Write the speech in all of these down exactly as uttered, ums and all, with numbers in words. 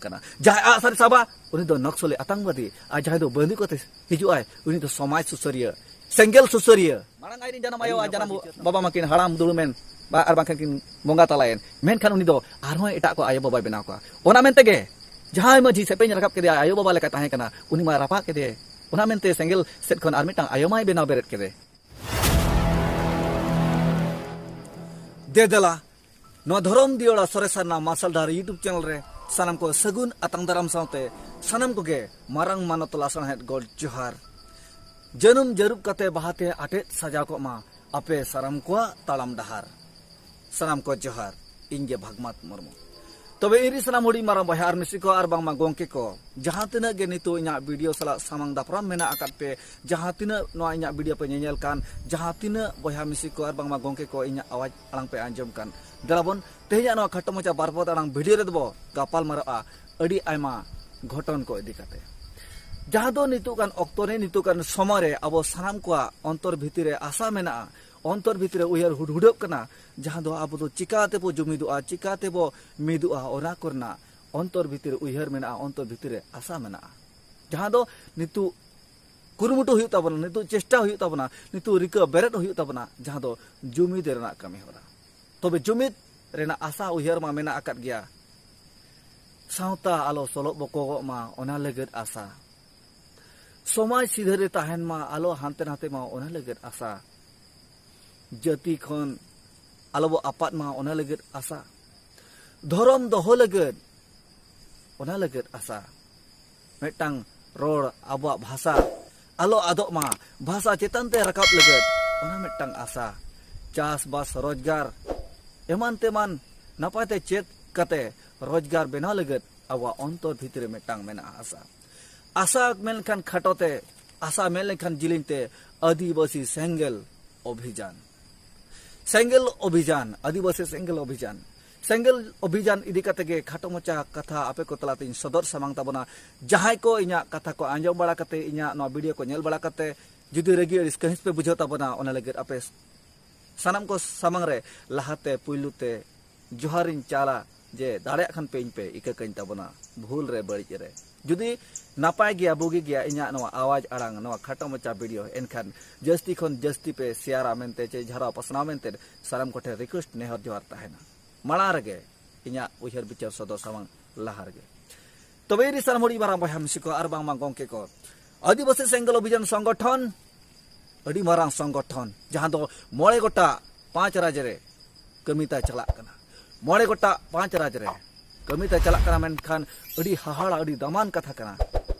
ᱠᱟᱱᱟ᱾ ᱡᱟᱦᱟᱸᱭ ᱟᱜ ᱥᱟᱨᱮ ᱥᱟᱵᱟ, ᱩᱱᱤ ᱫᱚ ᱱᱚᱠᱥᱚᱞᱤ ᱟᱛᱟᱝᱵᱟᱫᱤ, ᱟᱨ ᱡᱟᱦᱟᱸᱭ ᱫᱚ ᱵᱟᱹᱱᱫᱩ ᱠᱟᱛᱮ ᱦᱤᱡᱩᱜ ᱟᱭ, ᱩᱱᱤ ᱫᱚ ᱥᱚᱢᱟᱡᱽ ᱥᱩᱥᱟᱹᱨᱤᱭᱟᱹ, ᱥᱮᱸᱜᱮᱞ ᱥᱩᱥᱟᱹᱨᱤᱭᱟᱹ᱾ ᱢᱟᱲᱟᱝ ᱟᱡᱨᱮᱱ ᱡᱟᱱᱟᱢ ᱟᱭᱳ ᱟᱨ ᱡᱟᱱᱟᱢ ᱵᱟᱵᱟ ᱢᱟᱹᱠᱤᱱ ᱦᱟᱲᱟᱢ ᱫᱩᱲᱩᱢᱮᱱ, ᱵᱟ-, ᱟᱨ ᱵᱟᱝᱠᱷᱟᱱ ᱠᱤᱱ ᱵᱚᱸᱜᱟ ᱛᱟᱞᱟᱭᱮᱱ, ᱢᱮᱱᱠᱷᱟᱱ ᱩᱱᱤ ᱫᱚ ᱟᱨᱦᱚᱸ ᱮᱴᱟᱜ ᱠᱚ ᱟᱭᱳ ᱵᱟᱵᱟᱭ ᱵᱮᱱᱟᱣ ᱠᱚᱣᱟ᱾ ᱚᱱᱟ ᱢᱮᱱᱛᱮ ᱜᱮ ᱡᱟᱦᱟᱸᱭ ᱢᱟᱹᱡᱷᱤ ᱥᱮᱯᱮᱧ ᱨᱟᱠᱟᱵ ᱠᱮᱫᱮᱭᱟ, ᱟᱭᱳ ᱵᱟᱵᱟ ᱞᱮᱠᱟ ᱛᱟᱦᱮᱸ ᱠᱟᱱᱟ, ᱩᱱᱤ ᱢᱟ ᱨᱟᱯᱟᱜ ᱠᱮᱫᱮᱭᱟᱭ᱾ ᱚᱱᱟ ᱢᱮᱱᱛᱮ ᱥᱮᱸᱜᱮᱞ ᱥᱮᱫ ᱠᱷᱚᱱ ᱟᱨ ᱢᱤᱫᱴᱟᱝ ᱟᱭᱳ ᱢᱟᱭ ᱵᱮᱱᱟᱣ ᱵᱮᱨᱮᱫ ᱠᱮᱫᱮ᱾ ᱫᱮ ᱫᱮᱞᱟ, ᱱᱚᱣᱟ ᱫᱷᱚᱨᱚᱢ ᱫᱤᱭᱚᱲᱟ ᱥᱚᱨᱮᱥ ᱥᱟᱨᱱᱟ ᱢᱟᱨᱥᱟᱞ ᱰᱟᱦᱟᱨ YouTube channel ᱨᱮ ᱥᱟᱱᱟᱢ ᱠᱚ ᱥᱟᱹᱜᱩᱱ ᱟᱛᱟᱝ ᱫᱟᱨᱟᱢ ᱥᱟᱶᱛᱮ ᱥᱟᱱᱟᱢ ᱠᱚᱜᱮ ᱢᱟᱨᱟᱝ ᱢᱟᱱᱚᱛ ᱞᱟᱥᱟᱬᱦᱮᱫ ᱜᱚᱰ ᱡᱚᱦᱟᱨ᱾ ᱡᱟᱹᱱᱩᱢ ᱡᱟᱹᱨᱩᱵ ᱠᱟᱛᱮ ᱵᱟᱦᱟᱛᱮ ᱟᱴᱮᱫ ᱥᱟᱡᱟᱣ ᱠᱚᱜ ᱢᱟ ᱟᱯᱮ ᱥᱟᱱᱟᱢ ᱠᱚᱣᱟᱜ ᱛᱟᱲᱟᱢ ᱰᱟᱦᱟᱨ᱾ ᱥᱟᱱᱟᱢ ᱠᱚ ᱡᱚᱦᱟᱨ, ᱤᱧ ᱜᱮ ᱵᱷᱟᱜᱽᱢᱟᱛ ᱢᱩᱨᱢᱩ᱾ ᱛᱚᱵᱮ ᱤᱧ ᱨᱤᱱ ᱥᱟᱱᱟᱢ ᱦᱩᱰᱤᱧ ᱢᱟᱨᱟᱝ ᱵᱚᱭᱦᱟ ᱟᱨ ᱢᱤᱥᱤ ᱠᱚ ᱟᱨ ᱵᱟᱝᱢᱟ ᱜᱚᱢᱠᱮ ᱠᱚ, ᱡᱟᱦᱟᱸ ᱛᱤᱱᱟᱹᱜ ᱜᱮ ᱱᱤᱛᱚᱜ ᱤᱧᱟᱹᱜ video ᱥᱟᱞᱟᱜ ᱥᱟᱢᱟᱝ ᱫᱟᱯᱨᱟᱢ ᱢᱮᱱᱟᱜ ᱟᱠᱟᱫ ᱯᱮ, ᱡᱟᱦᱟᱸ ᱛᱤᱱᱟᱹᱜ ᱱᱚᱣᱟ ᱤᱧᱟᱹᱜ video ᱯᱮ ᱧᱮᱧᱮᱞ ᱠᱟᱱ, ᱡᱟᱦᱟᱸ ᱛᱤᱱᱟᱹᱜ ᱵᱚᱭᱦᱟ ᱢᱤᱥᱤ ᱠᱚ ᱟᱨ ᱵᱟᱝᱢᱟ ᱜᱚᱢᱠᱮ ᱠᱚ ᱤᱧᱟᱹᱜ ᱟᱣᱟᱡᱽ ᱟᱲᱟᱝ ᱯᱮ ᱟᱸᱡᱚᱢ ᱠᱟᱱ, ᱫᱮᱞᱟ ᱵᱚᱱ ᱛᱮᱦᱮᱧᱟᱜ ᱱᱚᱣᱟ ᱠᱷᱟᱴᱚ ᱢᱟᱪᱷᱟ ᱵᱟᱨ ᱯᱚᱫ ᱟᱲᱟᱝ video ᱨᱮᱫᱚ ᱵᱚ ᱜᱟᱯᱟᱞ ᱢᱟᱨᱟᱜᱼᱟ ᱟᱹᱰᱤ ᱟᱭᱢᱟ ᱜᱷᱚᱴᱚᱱ ᱠᱚ ᱤᱫᱤ ᱠᱟᱛᱮ, ᱡᱟᱦᱟᱸ ᱫᱚ ᱱᱤᱛᱚᱜ ᱜᱟᱱ ᱚᱠᱛᱚ ᱨᱮ, ᱱᱤᱛᱚᱜ ᱜᱟᱱ ᱥᱚᱢᱚᱭ ᱨᱮ ᱟᱵᱚ ᱥᱟᱱᱟᱢ ᱠᱚᱣᱟᱜ ᱚᱱᱛᱚᱨ ᱵᱷᱤᱛᱤᱨ ᱨᱮ ᱟᱥᱟ ᱢᱮᱱᱟᱜᱼᱟ, ᱚᱱᱛᱚᱨ ᱵᱷᱤᱛᱤᱨ ᱨᱮ ᱩᱭᱦᱟᱹᱨ ᱦᱩᱰᱦᱩᱰᱟᱹᱜ ᱠᱟᱱᱟ, ᱡᱟᱦᱟᱸ ᱫᱚ ᱟᱵᱚ ᱫᱚ ᱪᱤᱠᱟ ᱛᱮᱵᱚ ᱡᱩᱢᱤᱫᱚᱜᱼᱟ, ᱪᱤᱠᱟ ᱛᱮᱵᱚ ᱢᱤᱫᱚᱜᱼᱟ, ᱚᱱᱟ ᱠᱚᱨᱮᱱᱟᱜ ᱚᱱᱛᱚᱨ ᱵᱷᱤᱛᱤᱨ ᱨᱮ ᱩᱭᱦᱟᱹᱨ ᱢᱮᱱᱟᱜᱼᱟ, ᱚᱱᱛᱚᱨ ᱵᱷᱤᱛᱤᱨ ᱨᱮ ᱟᱥᱟ ᱢᱮᱱᱟᱜᱼᱟ, ᱡᱟᱦᱟᱸ ᱫᱚ ᱱᱤᱛᱚᱜ ᱠᱩᱨᱩᱢᱩᱴᱩ ᱦᱩᱭᱩᱜ ᱛᱟᱵᱚᱱᱟ, ᱱᱤᱛᱚᱜ ᱪᱮᱥᱴᱟ ᱦᱩᱭᱩᱜ ᱛᱟᱵᱚᱱᱟ, ᱱᱤᱛᱚᱜ ᱨᱤᱠᱟᱹ ᱵᱮᱨᱮᱫ ᱦᱩᱭᱩᱜ ᱛᱟᱵᱚᱱᱟ, ᱡᱟᱦᱟᱸ ᱫᱚ ᱡᱩᱢᱤᱫ ᱨᱮᱱᱟᱜ ᱠᱟᱹᱢᱤ ᱦᱚᱨᱟ᱾ ᱛᱚᱵᱮ ᱡᱩᱢᱤᱫ ᱨᱮᱱᱟᱜ ᱟᱥᱟ ᱩᱭᱦᱟᱹᱨ ᱢᱟ ᱢᱮᱱᱟᱜ ᱟᱠᱟᱫ ᱜᱮᱭᱟ᱾ ᱥᱟᱶᱛᱟ ᱟᱞᱚ ᱥᱚᱞᱚᱜ ᱵᱚᱠᱚᱜᱚᱜ ᱢᱟ, ᱚᱱᱟ ᱞᱟᱹᱜᱤᱫ ᱟᱥᱟ᱾ ᱥᱚᱢᱟᱡᱽ ᱥᱤᱫᱷᱟᱹ ᱨᱮ ᱛᱟᱦᱮᱱ ᱢᱟ, ᱟᱞᱚ ᱦᱟᱱᱛᱮ ᱱᱟᱛᱮ ᱢᱟ, ᱚᱱᱟ ᱞᱟᱹᱜᱤᱫ ᱟᱥᱟ᱾ ᱡᱟᱹᱛᱤ ᱠᱷᱚᱱ ᱟᱞᱚ ᱵᱚ ᱟᱯᱟᱫ ᱢᱟ, ᱚᱱᱟ ᱞᱟᱹᱜᱤᱫ ᱟᱥᱟ᱾ ᱫᱷᱚᱨᱚᱢ ᱫᱚᱦᱚ ᱞᱟᱹᱜᱤᱫ, ᱚᱱᱟ ᱞᱟᱹᱜᱤᱫ ᱟᱥᱟ᱾ ᱢᱤᱫᱴᱟᱝ ᱨᱚᱲ, ᱟᱵᱚᱣᱟᱜ ᱵᱷᱟᱥᱟ ᱟᱞᱚ ᱟᱫᱚᱜ ᱢᱟ, ᱵᱷᱟᱥᱟ ᱪᱮᱛᱟᱱ ᱛᱮ ᱨᱟᱠᱟᱵ ᱞᱟᱹᱜᱤᱫ, ᱚᱱᱟ ᱢᱤᱫᱴᱟᱝ ᱟᱥᱟ᱾ ᱪᱟᱥᱵᱟᱥ, ᱨᱳᱡᱽᱜᱟᱨ, ᱮᱢᱟᱱ ᱛᱮᱢᱟᱱ ᱱᱟᱯᱟᱭ ᱛᱮ ᱪᱮᱫ ᱠᱟᱛᱮ ᱨᱳᱡᱽᱜᱟᱨ ᱵᱮᱱᱟᱣ ᱞᱟᱹᱜᱤᱫ ᱟᱵᱚᱣᱟᱜ ᱚᱱᱛᱚᱨ ᱵᱷᱤᱛᱨᱤ ᱨᱮ ᱢᱤᱫᱴᱟᱝ ᱢᱮᱱᱟᱜᱼᱟ ᱟᱥᱟ᱾ ᱟᱥᱟ ᱢᱮᱱ ᱞᱮᱠᱷᱟᱱ ᱠᱷᱟᱴᱚ ᱛᱮ, ᱟᱥᱟ ᱢᱮᱱ ᱞᱮᱠᱷᱟᱱ ᱡᱤᱞᱤᱧ ᱛᱮ, ᱟᱹᱫᱤᱵᱟᱹᱥᱤ ᱥᱮᱸᱜᱮᱞ ᱚᱵᱷᱤᱡᱟᱱ᱾ ᱥᱮᱸᱜᱮᱞ ᱚᱵᱷᱤᱡᱟᱱ, ᱟᱹᱫᱤᱵᱟᱹᱥᱤ ᱥᱮᱸᱜᱮᱞ ᱚᱵᱷᱤᱡᱟᱱ᱾ ᱥᱮᱸᱜᱮᱞ ᱚᱵᱷᱤᱡᱟᱱ ᱤᱫᱤ ᱠᱟᱛᱮ ᱜᱮ ᱠᱷᱟᱴᱚ ᱢᱟᱪᱷᱟ ᱠᱟᱛᱷᱟ ᱟᱯᱮ ᱠᱚ ᱛᱟᱞᱟᱛᱮᱧ ᱥᱚᱫᱚᱨ ᱥᱟᱢᱟᱝ ᱛᱟᱵᱚᱱᱟ᱾ ᱡᱟᱦᱟᱸᱭ ᱠᱚ ᱤᱧᱟᱹᱜ ᱠᱟᱛᱷᱟ ᱠᱚ ᱟᱸᱡᱚᱢ ᱵᱟᱲᱟ ᱠᱟᱛᱮ, ᱤᱧᱟᱹᱜ ᱱᱚᱣᱟ video ᱠᱚ ᱧᱮᱞ ᱵᱟᱲᱟ ᱠᱟᱛᱮ ᱡᱩᱫᱤ ᱨᱟᱹᱜᱤ ᱟᱹᱲᱤᱥ ᱠᱟᱹᱦᱤᱥ ᱯᱮ ᱵᱩᱡᱷᱟᱹᱣ ᱛᱟᱵᱚᱱᱟ, ᱚᱱᱟ ᱞᱟᱹᱜᱤᱫ ᱟᱯᱮ ᱥᱟᱱᱟᱢ ᱠᱚ ᱥᱟᱢᱟᱝ ᱨᱮ ᱞᱟᱦᱟᱛᱮ ᱯᱩᱭᱞᱩ ᱛᱮ ᱡᱚᱦᱟᱨᱤᱧ ᱪᱟᱞᱟ᱾ ᱡᱮ ᱫᱟᱲᱮᱭᱟᱜ ᱠᱷᱟᱱ ᱯᱮ ᱤᱧ ᱯᱮ ᱤᱠᱟᱹ ᱠᱟᱹᱧ ᱛᱟᱵᱚᱱᱟ, ᱵᱷᱩᱞ ᱨᱮ ᱵᱟᱹᱲᱤᱡ ᱨᱮ᱾ ᱡᱩᱫᱤ ᱱᱟᱯᱟᱭ ᱜᱮᱭᱟ, ᱵᱩᱜᱤ ᱜᱮᱭᱟ ᱤᱧᱟᱹᱜ ᱱᱚᱣᱟ ᱟᱣᱟᱡᱽ ᱟᱲᱟᱝ, ᱱᱚᱣᱟ ᱠᱷᱟᱴᱚ ᱢᱟᱪᱷᱟ ᱵᱷᱤᱰᱤᱭᱳ, ᱮᱱᱠᱷᱟᱱ ᱡᱟᱹᱥᱛᱤ ᱠᱷᱚᱱ ᱡᱟᱹᱥᱛᱤ ᱯᱮ ᱥᱮᱭᱟᱨᱟ ᱢᱮᱱᱛᱮ ᱪᱮ ᱡᱷᱟᱨᱟᱣ ᱯᱟᱥᱱᱟᱣ ᱢᱮᱱᱛᱮ ᱥᱟᱱᱟᱢ ᱠᱚᱴᱷᱮᱱ ᱨᱤᱠᱩᱭᱮᱥᱴ, ᱱᱮᱦᱚᱨ ᱡᱚᱦᱟᱨ ᱛᱟᱦᱮᱱᱟ᱾ ᱢᱟᱲᱟᱝ ᱨᱮᱜᱮ ᱤᱧᱟᱹᱜ ᱩᱭᱦᱟᱹᱨ ᱵᱤᱪᱟᱹᱨ ᱥᱚᱫᱚᱨ ᱥᱟᱢᱟᱝ ᱞᱟᱦᱟ ᱨᱮᱜᱮ᱾ ᱛᱚᱵᱮ ᱤᱧ ᱥᱟᱱᱟᱢ ᱦᱩᱰᱤᱧ ᱢᱟᱨᱟᱝ ᱵᱚᱭᱦᱟ ᱢᱤᱥᱤ ᱠᱚ ᱟᱨ ᱵᱟᱝᱢᱟ ᱜᱚᱢᱠᱮ ᱠᱚ, ᱟᱹᱫᱤᱵᱟᱹᱥᱤ ᱥᱮᱸᱜᱮᱞ ᱚᱵᱷᱤᱡᱟᱱ ᱥᱚᱝᱜᱚᱴᱷᱚᱱ ᱟᱹᱰᱤ ᱢᱟᱨᱟᱝ ᱥᱚᱝᱜᱚᱴᱷᱚᱱ, ᱡᱟᱦᱟᱸ ᱫᱚ ᱢᱚᱬᱮ ᱜᱚᱴᱟ ᱯᱟᱸᱪ ᱨᱟᱡᱽ ᱨᱮ ᱠᱟᱹᱢᱤ ᱛᱟᱭ ᱪᱟᱞᱟᱜ ᱠᱟᱱᱟ᱾ ᱢᱚᱬᱮ ᱜᱚᱴᱟ ᱯᱟᱸᱪ ᱨᱟᱡᱽ ᱨᱮ ᱠᱟᱹᱢᱤ ᱛᱟᱭ ᱪᱟᱞᱟᱜ ᱠᱟᱱᱟ, ᱢᱮᱱᱠᱷᱟᱱ ᱟᱹᱰᱤ ᱦᱟᱦᱟᱲᱟ, ᱟᱹᱰᱤ ᱫᱟᱢᱟᱱ ᱠᱟᱛᱷᱟ ᱠᱟᱱᱟ᱾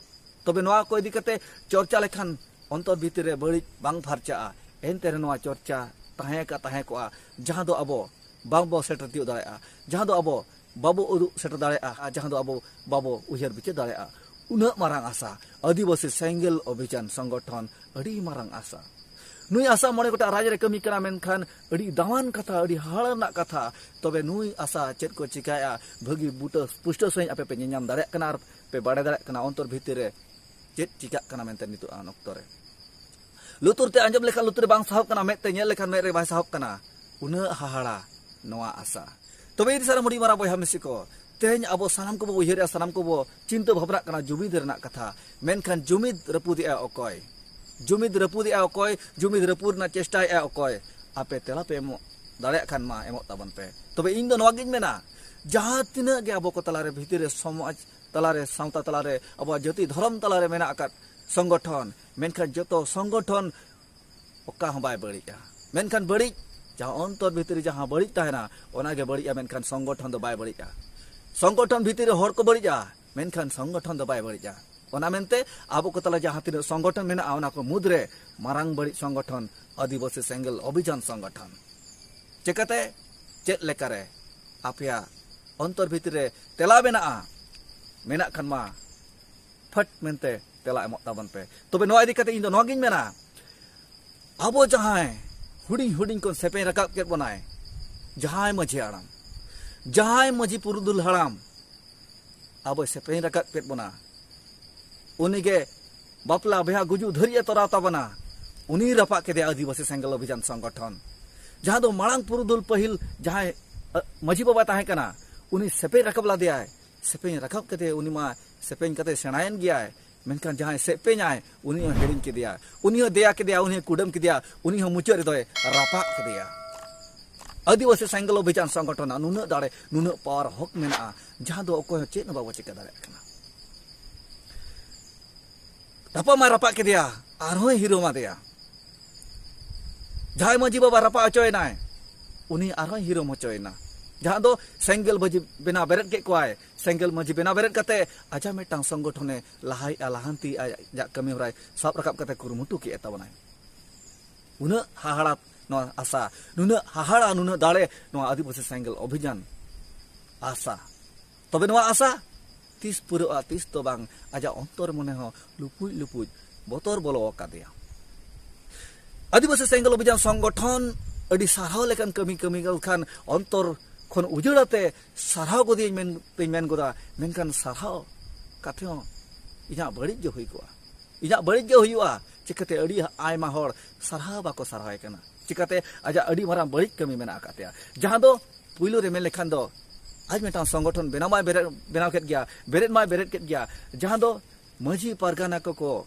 ᱛᱚᱵᱮ ᱱᱚᱣᱟ ᱠᱚ ᱤᱫᱤ ᱠᱟᱛᱮ ᱪᱚᱨᱪᱟ ᱞᱮᱠᱷᱟᱱ ᱚᱱᱛᱚᱨ ᱵᱷᱤᱛᱤᱨ ᱨᱮ ᱵᱟᱹᱲᱤᱡ ᱵᱟᱝ ᱯᱷᱟᱨᱪᱟᱜᱼᱟ᱾ ᱮᱱᱛᱮ ᱨᱮ ᱱᱚᱣᱟ ᱪᱚᱨᱪᱟ ᱛᱟᱦᱮᱸ ᱠᱟ-, ᱛᱟᱦᱮᱸ ᱠᱚᱜᱼᱟ, ᱡᱟᱦᱟᱸ ᱫᱚ ᱟᱵᱚ ᱵᱟᱝᱵᱚ ᱥᱮᱴᱮᱨ ᱛᱤᱭᱳᱜ ᱫᱟᱲᱮᱭᱟᱜᱼᱟ, ᱡᱟᱦᱟᱸ ᱫᱚ ᱟᱵᱚ ᱵᱟᱵᱚ ᱩᱫᱩᱜ ᱥᱮᱴᱮᱨ ᱫᱟᱲᱮᱭᱟᱜᱼᱟ, ᱟᱨ ᱡᱟᱦᱟᱸ ᱫᱚ ᱟᱵᱚ ᱵᱟᱵᱚ ᱩᱭᱦᱟᱹᱨ ᱵᱤᱪᱟᱹᱨ ᱫᱟᱲᱮᱭᱟᱜᱼᱟ᱾ ᱩᱱᱟᱹᱜ ᱢᱟᱨᱟᱝ ᱟᱥᱟ, ᱟᱹᱫᱤᱵᱟᱹᱥᱤ ᱥᱮᱸᱜᱮᱞ ᱚᱵᱷᱤᱡᱟᱱ ᱥᱚᱝᱜᱚᱴᱷᱚᱱ ᱟᱹᱰᱤ ᱢᱟᱨᱟᱝ ᱟᱥᱟ᱾ ᱱᱩᱭ ᱟᱥᱟ ᱢᱚᱬᱮ ᱜᱚᱴᱟᱝ ᱨᱟᱡᱽ ᱨᱮ ᱠᱟᱹᱢᱤ ᱠᱟᱱᱟ, ᱢᱮᱱᱠᱷᱟᱱ ᱟᱹᱰᱤ ᱫᱟᱢᱟᱱ ᱠᱟᱛᱷᱟ, ᱟᱹᱰᱤ ᱦᱟᱦᱟᱲᱟ ᱨᱮᱱᱟᱜ ᱠᱟᱛᱷᱟ᱾ ᱛᱚᱵᱮ ᱱᱩᱭ ᱟᱥᱟ ᱪᱮᱫ ᱠᱚ ᱪᱤᱠᱟᱭᱟ, ᱵᱷᱟᱹᱜᱤ ᱵᱩᱴᱟᱹ ᱯᱩᱥᱴᱟᱹ ᱥᱟᱺᱦᱤᱡ ᱟᱯᱮ ᱯᱮ ᱧᱮᱧᱟᱢ ᱫᱟᱲᱮᱭᱟᱜ ᱠᱟᱱᱟ ᱟᱨ ᱯᱮ ᱵᱟᱲᱟᱭ ᱫᱟᱲᱮᱭᱟᱜ ᱠᱟᱱᱟ ᱚᱱᱛᱚᱨ ᱵᱷᱤᱛᱤᱨ ᱨᱮ ᱪᱮᱫ ᱪᱤᱠᱟᱜ ᱠᱟᱱᱟ ᱢᱮᱱᱛᱮ ᱱᱤᱛᱚᱜ ᱟᱱ ᱚᱠᱛᱚ ᱨᱮ᱾ ᱞᱩᱛᱩᱨ ᱛᱮ ᱟᱸᱡᱚᱢ ᱞᱮᱠᱷᱟᱱ ᱞᱩᱛᱩᱨ ᱨᱮ ᱵᱟᱝ ᱥᱟᱦᱚᱵ ᱠᱟᱱᱟ, ᱢᱮᱫ ᱛᱮ ᱧᱮᱞ ᱞᱮᱠᱷᱟᱱ ᱢᱮᱫ ᱨᱮ ᱵᱟᱭ ᱥᱟᱦᱚᱵ ᱠᱟᱱᱟ᱾ ᱩᱱᱟᱹᱜ ᱦᱟᱦᱟᱲᱟ ᱱᱚᱣᱟ ᱟᱥᱟ᱾ ᱛᱚᱵᱮ ᱤᱧ ᱥᱟᱱᱟᱢ ᱦᱩᱰᱤᱧ ᱢᱟᱨᱟᱝ ᱵᱚᱭᱦᱟ ᱢᱤᱥᱤ ᱠᱚ, ᱛᱮᱦᱮᱧ ᱟᱵᱚ ᱥᱟᱱᱟᱢ ᱠᱚᱵᱚ ᱩᱭᱦᱟᱹᱨᱮᱜᱼᱟ, ᱥᱟᱱᱟᱢ ᱠᱚᱵᱚ ᱪᱤᱱᱛᱟᱹ ᱵᱷᱟᱵᱽᱱᱟᱜ ᱠᱟᱱᱟ ᱡᱩᱢᱤᱫ ᱨᱮᱱᱟᱜ ᱠᱟᱛᱷᱟ᱾ ᱢᱮᱱᱠᱷᱟᱱ ᱡᱩᱢᱤᱫ ᱨᱟᱹᱯᱩᱫᱮᱜᱼᱟ ᱚᱠᱚᱭ? ᱡᱩᱢᱤᱫ ᱨᱟᱹᱯᱩᱫᱮᱜᱼᱟ ᱚᱠᱚᱭ? ᱡᱩᱢᱤᱫ ᱨᱟᱹᱯᱩᱫ ᱨᱮᱱᱟᱜ ᱪᱮᱥᱴᱟᱭᱮᱜᱼᱟ ᱚᱠᱚᱭ? ᱟᱯᱮ ᱛᱮᱞᱟ ᱯᱮ ᱮᱢᱚᱜ ᱫᱟᱲᱮᱭᱟᱜ ᱠᱷᱟᱱ ᱢᱟ ᱮᱢᱚᱜ ᱛᱟᱵᱚᱱ ᱯᱮ᱾ ᱛᱚᱵᱮ ᱤᱧ ᱫᱚ ᱱᱚᱣᱟ ᱜᱤᱧ ᱢᱮᱱᱟ, ᱡᱟᱦᱟᱸ ᱛᱤᱱᱟᱹᱜ ᱜᱮ ᱟᱵᱚ ᱠᱚ ᱛᱟᱞᱟᱨᱮ, ᱵᱷᱤᱛᱤᱨ ᱨᱮ, ᱥᱚᱢᱟᱡᱽ ᱛᱟᱞᱟᱨᱮ, ᱥᱟᱶᱛᱟ ᱛᱟᱞᱟᱨᱮ, ᱟᱵᱚᱣᱟᱜ ᱡᱟᱹᱛᱤ ᱫᱷᱚᱨᱚᱢ ᱛᱟᱞᱟᱨᱮ ᱢᱮᱱᱟᱜ ᱟᱠᱟᱫ ᱥᱚᱝᱜᱚᱴᱷᱚᱱ, ᱢᱮᱱᱠᱷᱟᱱ ᱡᱚᱛᱚ ᱥᱚᱝᱜᱚᱴᱷᱚᱱ ᱚᱠᱟ ᱦᱚᱸ ᱵᱟᱭ ᱵᱟᱹᱲᱤᱡᱼᱟ᱾ ᱢᱮᱱᱠᱷᱟᱱ ᱵᱟᱹᱲᱤᱡ, ᱡᱟᱦᱟᱸ ᱚᱱᱛᱚᱨ ᱵᱷᱤᱛᱨᱤ ᱡᱟᱦᱟᱸ ᱵᱟᱹᱲᱤᱡ ᱛᱟᱦᱮᱱᱟ, ᱚᱱᱟ ᱜᱮ ᱵᱟᱹᱲᱤᱡᱼᱟ, ᱢᱮᱱᱠᱷᱟᱱ ᱥᱚᱝᱜᱚᱴᱷᱚᱱ ᱫᱚ ᱵᱟᱭ ᱵᱟᱹᱲᱤᱡᱼᱟ᱾ ᱥᱚᱝᱜᱚᱴᱷᱚᱱ ᱵᱷᱤᱛᱨᱤ ᱨᱮ ᱦᱚᱲ ᱠᱚ ᱵᱟᱹᱲᱤᱡᱼᱟ, ᱢᱮᱱᱠᱷᱟᱱ ᱥᱚᱝᱜᱚᱴᱷᱚᱱ ᱫᱚ ᱵᱟᱭ ᱵᱟᱹᱲᱤᱡᱼᱟ᱾ ᱚᱱᱟ ᱢᱮᱱᱛᱮ ᱟᱵᱚ ᱠᱚ ᱛᱟᱞᱟ ᱡᱟᱦᱟᱸ ᱛᱤᱱᱟᱹᱜ ᱥᱚᱝᱜᱚᱴᱷᱚᱱ ᱢᱮᱱᱟᱜᱼᱟ, ᱚᱱᱟ ᱠᱚ ᱢᱩᱫᱽᱨᱮ ᱢᱟᱨᱟᱝ ᱵᱟᱹᱲᱤᱡ ᱥᱚᱝᱜᱚᱴᱷᱚᱱ ᱟᱹᱫᱤᱵᱟᱹᱥᱤ ᱥᱮᱸᱜᱮᱞ ᱚᱵᱷᱤᱡᱟᱱ ᱥᱚᱝᱜᱚᱴᱷᱚᱱ᱾ ᱪᱮᱠᱟᱛᱮ, ᱪᱮᱫ ᱞᱮᱠᱟᱨᱮ ᱟᱯᱮᱭᱟᱜ ᱚᱱᱛᱚᱨ ᱵᱷᱤᱛᱨᱤ ᱨᱮ ᱛᱮᱞᱟ ᱢᱮᱱᱟᱜᱼᱟ? ᱢᱮᱱᱟᱜ ᱠᱷᱟᱱ ᱢᱟ ᱯᱷᱟᱴ ᱢᱮᱱᱛᱮ ᱛᱮᱞᱟ ᱮᱢᱚᱜ ᱛᱟᱵᱚᱱ ᱯᱮ᱾ ᱛᱚᱵᱮ ᱱᱚᱣᱟ ᱤᱫᱤ ᱠᱟᱛᱮ ᱤᱧ ᱫᱚ ᱱᱚᱣᱟ ᱜᱤᱧ ᱢᱮᱱᱟ, ᱟᱵᱚ ᱡᱟᱦᱟᱸᱭ ᱦᱩᱰᱤᱧ ᱦᱩᱰᱤᱧ ᱠᱷᱚᱱ ᱥᱮᱯᱮᱧ ᱨᱟᱠᱟᱵ ᱠᱮᱫ ᱵᱚᱱᱟᱭ, ᱡᱟᱦᱟᱸᱭ ᱢᱟᱹᱡᱷᱤ ᱦᱟᱲᱟᱢ, ᱡᱟᱦᱟᱸᱭ ᱢᱟᱹᱡᱷᱤ ᱯᱩᱨᱩᱫᱷᱩᱞ ᱦᱟᱲᱟᱢ, ᱟᱵᱚᱭ ᱥᱮᱯᱮᱧ ᱨᱟᱠᱟᱵ ᱠᱮᱫ ᱵᱚᱱᱟ, ᱩᱱᱤᱜᱮ ᱵᱟᱯᱞᱟ, ᱵᱤᱦᱟ, ᱜᱩᱡᱩᱜ ᱫᱷᱟᱹᱨᱤᱡ ᱮ ᱛᱚᱨᱟᱣ ᱛᱟᱵᱚᱱᱟ᱾ ᱩᱱᱤ ᱨᱟᱯᱟᱜ ᱠᱮᱫᱮᱭᱟ ᱟᱹᱫᱤᱵᱟᱹᱥᱤ ᱥᱮᱸᱜᱮᱞ ᱚᱵᱷᱤᱡᱟᱱ ᱥᱚᱝᱜᱚᱴᱷᱚᱱ, ᱡᱟᱦᱟᱸ ᱫᱚ ᱢᱟᱲᱟᱝ ᱯᱩᱨᱩᱫᱷᱩᱞ ᱯᱟᱹᱦᱤᱞ ᱡᱟᱦᱟᱸᱭ, ᱟᱹ, ᱢᱟᱹᱡᱷᱤ ᱵᱟᱵᱟᱭ ᱛᱟᱦᱮᱸ ᱠᱟᱱᱟ, ᱩᱱᱤ ᱥᱮᱯᱮᱧ ᱨᱟᱠᱟᱵ ᱞᱮᱫᱮᱭᱟᱭ᱾ ᱥᱮᱯᱮᱧ ᱨᱟᱠᱟᱵ ᱠᱟᱛᱮ ᱩᱱᱤ ᱢᱟ ᱥᱮᱯᱮᱧ ᱠᱟᱛᱮ ᱥᱮᱬᱟᱭᱮᱱ ᱜᱮᱭᱟᱭ, ᱢᱮᱱᱠᱷᱟᱱ ᱡᱟᱦᱟᱸᱭ ᱥᱮᱯᱮᱧᱟᱭ ᱩᱱᱤ ᱦᱚᱸ ᱦᱤᱲᱤᱧ ᱠᱮᱫᱮᱭᱟ, ᱩᱱᱤ ᱦᱚᱸ ᱫᱮᱭᱟ ᱠᱮᱫᱮᱭᱟ, ᱩᱱᱤ ᱦᱚᱸ ᱠᱩᱰᱟᱹᱢ ᱠᱮᱫᱮᱭᱟ, ᱩᱱᱤ ᱦᱚᱸ ᱢᱩᱪᱟᱹᱫ ᱨᱮᱫᱚᱭ ᱨᱟᱯᱟᱜ ᱠᱮᱫᱮᱭᱟ᱾ ᱟᱹᱫᱤᱵᱟᱹᱥᱤ ᱥᱮᱸᱜᱮᱞ ᱚᱵᱷᱤᱡᱟᱱ ᱥᱚᱝᱜᱚᱴᱷᱚᱱᱟᱜ ᱱᱩᱱᱟᱹᱜ ᱫᱟᱲᱮ, ᱱᱩᱱᱟᱹᱜ ᱯᱟᱣᱟᱨ ᱦᱚᱠ ᱢᱮᱱᱟᱜᱼᱟ, ᱡᱟᱦᱟᱸ ᱫᱚ ᱚᱠᱚᱭ ᱦᱚᱸ ᱪᱮᱫ ᱦᱚᱸ ᱵᱟᱵᱚ ᱪᱤᱠᱟᱹ ᱫᱟᱲᱮᱭᱟᱜ ᱠᱟᱱᱟ᱾ ᱨᱟᱯᱟᱜ ᱢᱟᱭ ᱨᱟᱯᱟᱜ ᱠᱮᱫᱮᱭᱟ, ᱟᱨᱦᱚᱸᱭ ᱦᱤᱨᱳᱢ ᱟᱫᱮᱭᱟ᱾ ᱡᱟᱦᱟᱸᱭ ᱢᱟᱹᱡᱷᱤ ᱵᱟᱵᱟ ᱨᱟᱯᱟᱜ ᱦᱚᱪᱚᱭᱮᱱᱟᱭ, ᱩᱱᱤ ᱟᱨᱦᱚᱸᱭ ᱦᱤᱨᱳᱢ ᱦᱚᱪᱚᱭᱮᱱᱟ᱾ ᱡᱟᱦᱟᱸ ᱫᱚ ᱥᱮᱸᱜᱮᱞ ᱢᱟᱹᱡᱷᱤ ᱵᱮᱱᱟᱣ ᱵᱮᱨᱮᱫ ᱠᱮᱫ ᱠᱚᱣᱟᱭ, ᱥᱮᱸᱜᱮᱞ ᱢᱟᱹᱡᱷᱤ ᱵᱮᱱᱟᱣ ᱵᱮᱨᱮᱫ ᱠᱟᱛᱮ ᱟᱡᱟᱜ ᱢᱤᱫᱴᱟᱝ ᱥᱚᱝᱜᱚᱴᱷᱚᱱᱮ ᱞᱟᱦᱟᱭᱮᱫᱼᱟ, ᱞᱟᱦᱟᱱᱛᱤ ᱟᱡᱟᱜ ᱠᱟᱹᱢᱤ ᱦᱚᱨᱟᱭ ᱥᱟᱵ ᱨᱟᱠᱟᱵ ᱠᱟᱛᱮ ᱠᱩᱨᱩᱢᱩᱴᱩ ᱠᱮᱫ ᱛᱟᱵᱚᱱᱟᱭ᱾ ᱩᱱᱟᱹᱜ ᱦᱟᱦᱟᱲᱟ ᱱᱚᱣᱟ ᱟᱥᱟ, ᱱᱩᱱᱟᱹᱜ ᱦᱟᱦᱟᱲᱟ, ᱱᱩᱱᱟᱹᱜ ᱫᱟᱲᱮ ᱱᱚᱣᱟ ᱟᱹᱫᱤᱵᱟᱹᱥᱤ ᱥᱮᱸᱜᱮᱞ ᱚᱵᱷᱤᱡᱟᱱ ᱟᱥᱟ᱾ ᱛᱚᱵᱮ ᱱᱚᱣᱟ ᱟᱥᱟ ᱛᱤᱥ ᱯᱩᱨᱟᱹᱜᱼᱟ, ᱛᱤᱥ ᱫᱚ ᱵᱟᱝ, ᱟᱡᱟᱜ ᱚᱱᱛᱚᱨ ᱢᱚᱱᱮ ᱦᱚᱸ ᱞᱩᱯᱩᱡ ᱞᱩᱯᱩᱡ ᱵᱚᱛᱚᱨ ᱵᱚᱞᱚ ᱟᱠᱟᱫᱮᱭᱟ᱾ ᱟᱹᱫᱤᱵᱟᱹᱥᱤ ᱥᱮᱸᱜᱮᱞ ᱚᱵᱷᱤᱡᱟᱱ ᱥᱚᱝᱜᱚᱴᱷᱚᱱ ᱟᱹᱰᱤ ᱥᱟᱨᱦᱟᱣ ᱞᱮᱠᱟᱱ ᱠᱟᱹᱢᱤ ᱠᱟᱹᱢᱤ ᱠᱟᱱ ᱠᱷᱟᱱ, ᱚᱱᱛᱚᱨ ᱠᱷᱚᱱ ᱩᱡᱟᱹᱲ ᱟᱛᱮ ᱥᱟᱨᱦᱟᱣ ᱜᱚᱫᱤᱭᱟᱹᱧ ᱢᱮᱱ ᱛᱮᱧ ᱢᱮᱱ ᱜᱚᱫᱟ, ᱢᱮᱱᱠᱷᱟᱱ ᱥᱟᱨᱦᱟᱣ ᱠᱟᱛᱮ ᱦᱚᱸ ᱤᱧᱟᱹᱜ ᱵᱟᱹᱲᱤᱡ ᱜᱮ ᱦᱩᱭ ᱠᱚᱜᱼᱟ᱾ ᱤᱧᱟᱹᱜ ᱵᱟᱹᱲᱤᱡ ᱜᱮ ᱦᱩᱭᱩᱜᱼᱟ᱾ ᱪᱤᱠᱟᱹᱛᱮ ᱟᱹᱰᱤ ᱟᱭᱢᱟ ᱦᱚᱲ ᱥᱟᱨᱦᱟᱣ ᱵᱟᱠᱚ ᱥᱟᱨᱦᱟᱣᱮ ᱠᱟᱱᱟ? ᱪᱤᱠᱟᱹᱛᱮ ᱟᱡᱟᱜ ᱟᱹᱰᱤ ᱢᱟᱨᱟᱝ ᱵᱟᱹᱲᱤᱡ ᱠᱟᱹᱢᱤ ᱢᱮᱱᱟᱜ ᱟᱠᱟᱫ ᱛᱟᱭᱟ, ᱡᱟᱦᱟᱸ ᱫᱚ ᱯᱩᱭᱞᱩ ᱨᱮ ᱢᱮᱱ ᱞᱮᱠᱷᱟᱱ ᱫᱚ ᱟᱡ ᱢᱤᱫᱴᱟᱝ ᱥᱚᱝᱜᱚᱴᱷᱚᱱ ᱵᱮᱱᱟᱣ ᱢᱟᱭ ᱵᱮᱨᱮᱫ, ᱵᱮᱱᱟᱣ ᱠᱮᱫ ᱜᱮᱭᱟ, ᱵᱮᱨᱮᱫ ᱢᱟᱭ ᱵᱮᱨᱮᱫ ᱠᱮᱫ ᱜᱮᱭᱟ, ᱡᱟᱦᱟᱸ ᱫᱚ ᱢᱟᱹᱡᱷᱤ ᱯᱟᱨᱜᱟᱱᱟ ᱠᱚᱠᱚ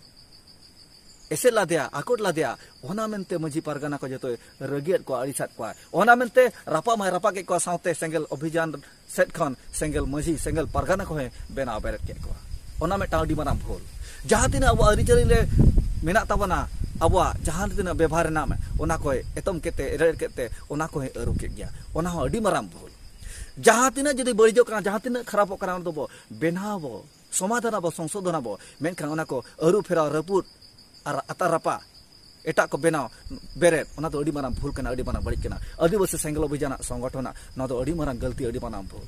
ᱮᱥᱮᱫ ᱞᱟᱫᱮᱭᱟ, ᱟᱠᱚᱴ ᱞᱟᱫᱮᱭᱟ᱾ ᱚᱱᱟ ᱢᱮᱱᱛᱮ ᱢᱟᱹᱡᱷᱤ ᱯᱟᱨᱜᱟᱱᱟ ᱠᱚ ᱡᱚᱛᱚᱭ ᱨᱟᱹᱜᱤᱭᱮᱫ ᱠᱚᱣᱟ, ᱟᱹᱲᱤᱥᱟᱫ ᱠᱚᱣᱟ᱾ ᱚᱱᱟ ᱢᱮᱱᱛᱮ ᱨᱟᱯᱟᱜ ᱢᱟᱭ ᱨᱟᱯᱟᱜ ᱠᱮᱫ ᱠᱚᱣᱟ, ᱥᱟᱶᱛᱮ ᱥᱮᱸᱜᱮᱞ ᱚᱵᱷᱤᱡᱟᱱ ᱥᱮᱫ ᱠᱷᱚᱱ ᱥᱮᱸᱜᱮᱞ ᱢᱟᱹᱡᱷᱤ, ᱥᱮᱸᱜᱮᱞ ᱯᱟᱨᱜᱟᱱᱟ ᱠᱚᱦᱚᱸᱭ ᱵᱮᱱᱟᱣ ᱵᱮᱨᱮᱫ ᱠᱮᱫ ᱠᱚᱣᱟ᱾ ᱚᱱᱟ ᱢᱤᱫᱴᱟᱝ ᱟᱹᱰᱤ ᱢᱟᱨᱟᱝ ᱵᱷᱩᱞ᱾ ᱡᱟᱦᱟᱸ ᱛᱤᱱᱟᱹᱜ ᱟᱵᱚᱣᱟᱜ ᱟᱹᱨᱤᱪᱟᱹᱞᱤ ᱨᱮ ᱢᱮᱱᱟᱜ ᱛᱟᱵᱚᱱᱟ, ᱟᱵᱚᱣᱟᱜ ᱡᱟᱦᱟᱸ ᱛᱤᱱᱟᱹᱜ ᱵᱮᱵᱷᱟᱨ ᱨᱮᱱᱟᱜ, ᱚᱱᱟ ᱠᱚᱭ ᱮᱛᱚᱢ ᱠᱮᱫ ᱛᱮ, ᱮᱨᱮᱲ ᱠᱮᱫ ᱛᱮ, ᱚᱱᱟ ᱠᱚᱦᱚᱸᱭ ᱟᱹᱨᱩ ᱠᱮᱫ ᱜᱮᱭᱟ᱾ ᱚᱱᱟ ᱦᱚᱸ ᱟᱹᱰᱤ ᱢᱟᱨᱟᱝ ᱵᱷᱩᱞ᱾ ᱡᱟᱦᱟᱸ ᱛᱤᱱᱟᱹᱜ ᱡᱩᱫᱤ ᱵᱟᱹᱲᱤᱡᱚᱜ ᱠᱟᱱᱟ, ᱡᱟᱦᱟᱸ ᱛᱤᱱᱟᱹᱜ ᱠᱷᱟᱨᱟᱯᱚᱜ ᱠᱟᱱᱟ, ᱚᱱᱟ ᱫᱚᱵᱚ ᱵᱮᱱᱟᱣ ᱟᱵᱚ, ᱥᱚᱢᱟᱫᱷᱟᱱ ᱟᱵᱚ, ᱥᱚᱝᱥᱳᱫᱷᱚᱱ ᱟᱵᱚ, ᱢᱮᱱᱠᱷᱟᱱ ᱚᱱᱟ ᱠᱚ ᱟᱹᱨᱩ ᱯᱷᱮᱨᱟᱣ, ᱨᱟᱹᱯᱩᱫ ᱟᱨ ᱟᱛᱟᱨ ᱨᱟᱯᱟᱜ, ᱮᱴᱟᱜ ᱠᱚ ᱵᱮᱱᱟᱣ ᱵᱮᱨᱮᱫ, ᱚᱱᱟ ᱫᱚ ᱟᱹᱰᱤ ᱢᱟᱨᱟᱝ ᱵᱷᱩᱞ ᱠᱟᱱᱟ, ᱟᱹᱰᱤ ᱢᱟᱨᱟᱝ ᱵᱟᱹᱲᱤᱡ ᱠᱟᱱᱟ᱾ ᱟᱹᱫᱤᱵᱟᱹᱥᱤ ᱥᱮᱸᱜᱮᱞ ᱚᱵᱷᱤᱡᱟᱱᱟᱜ ᱥᱚᱝᱜᱚᱴᱷᱚᱱᱟᱜ ᱱᱚᱣᱟ ᱫᱚ ᱟᱹᱰᱤ ᱢᱟᱨᱟᱝ ᱜᱟᱹᱞᱛᱤ, ᱟᱹᱰᱤ ᱢᱟᱨᱟᱝ ᱵᱷᱩᱞ᱾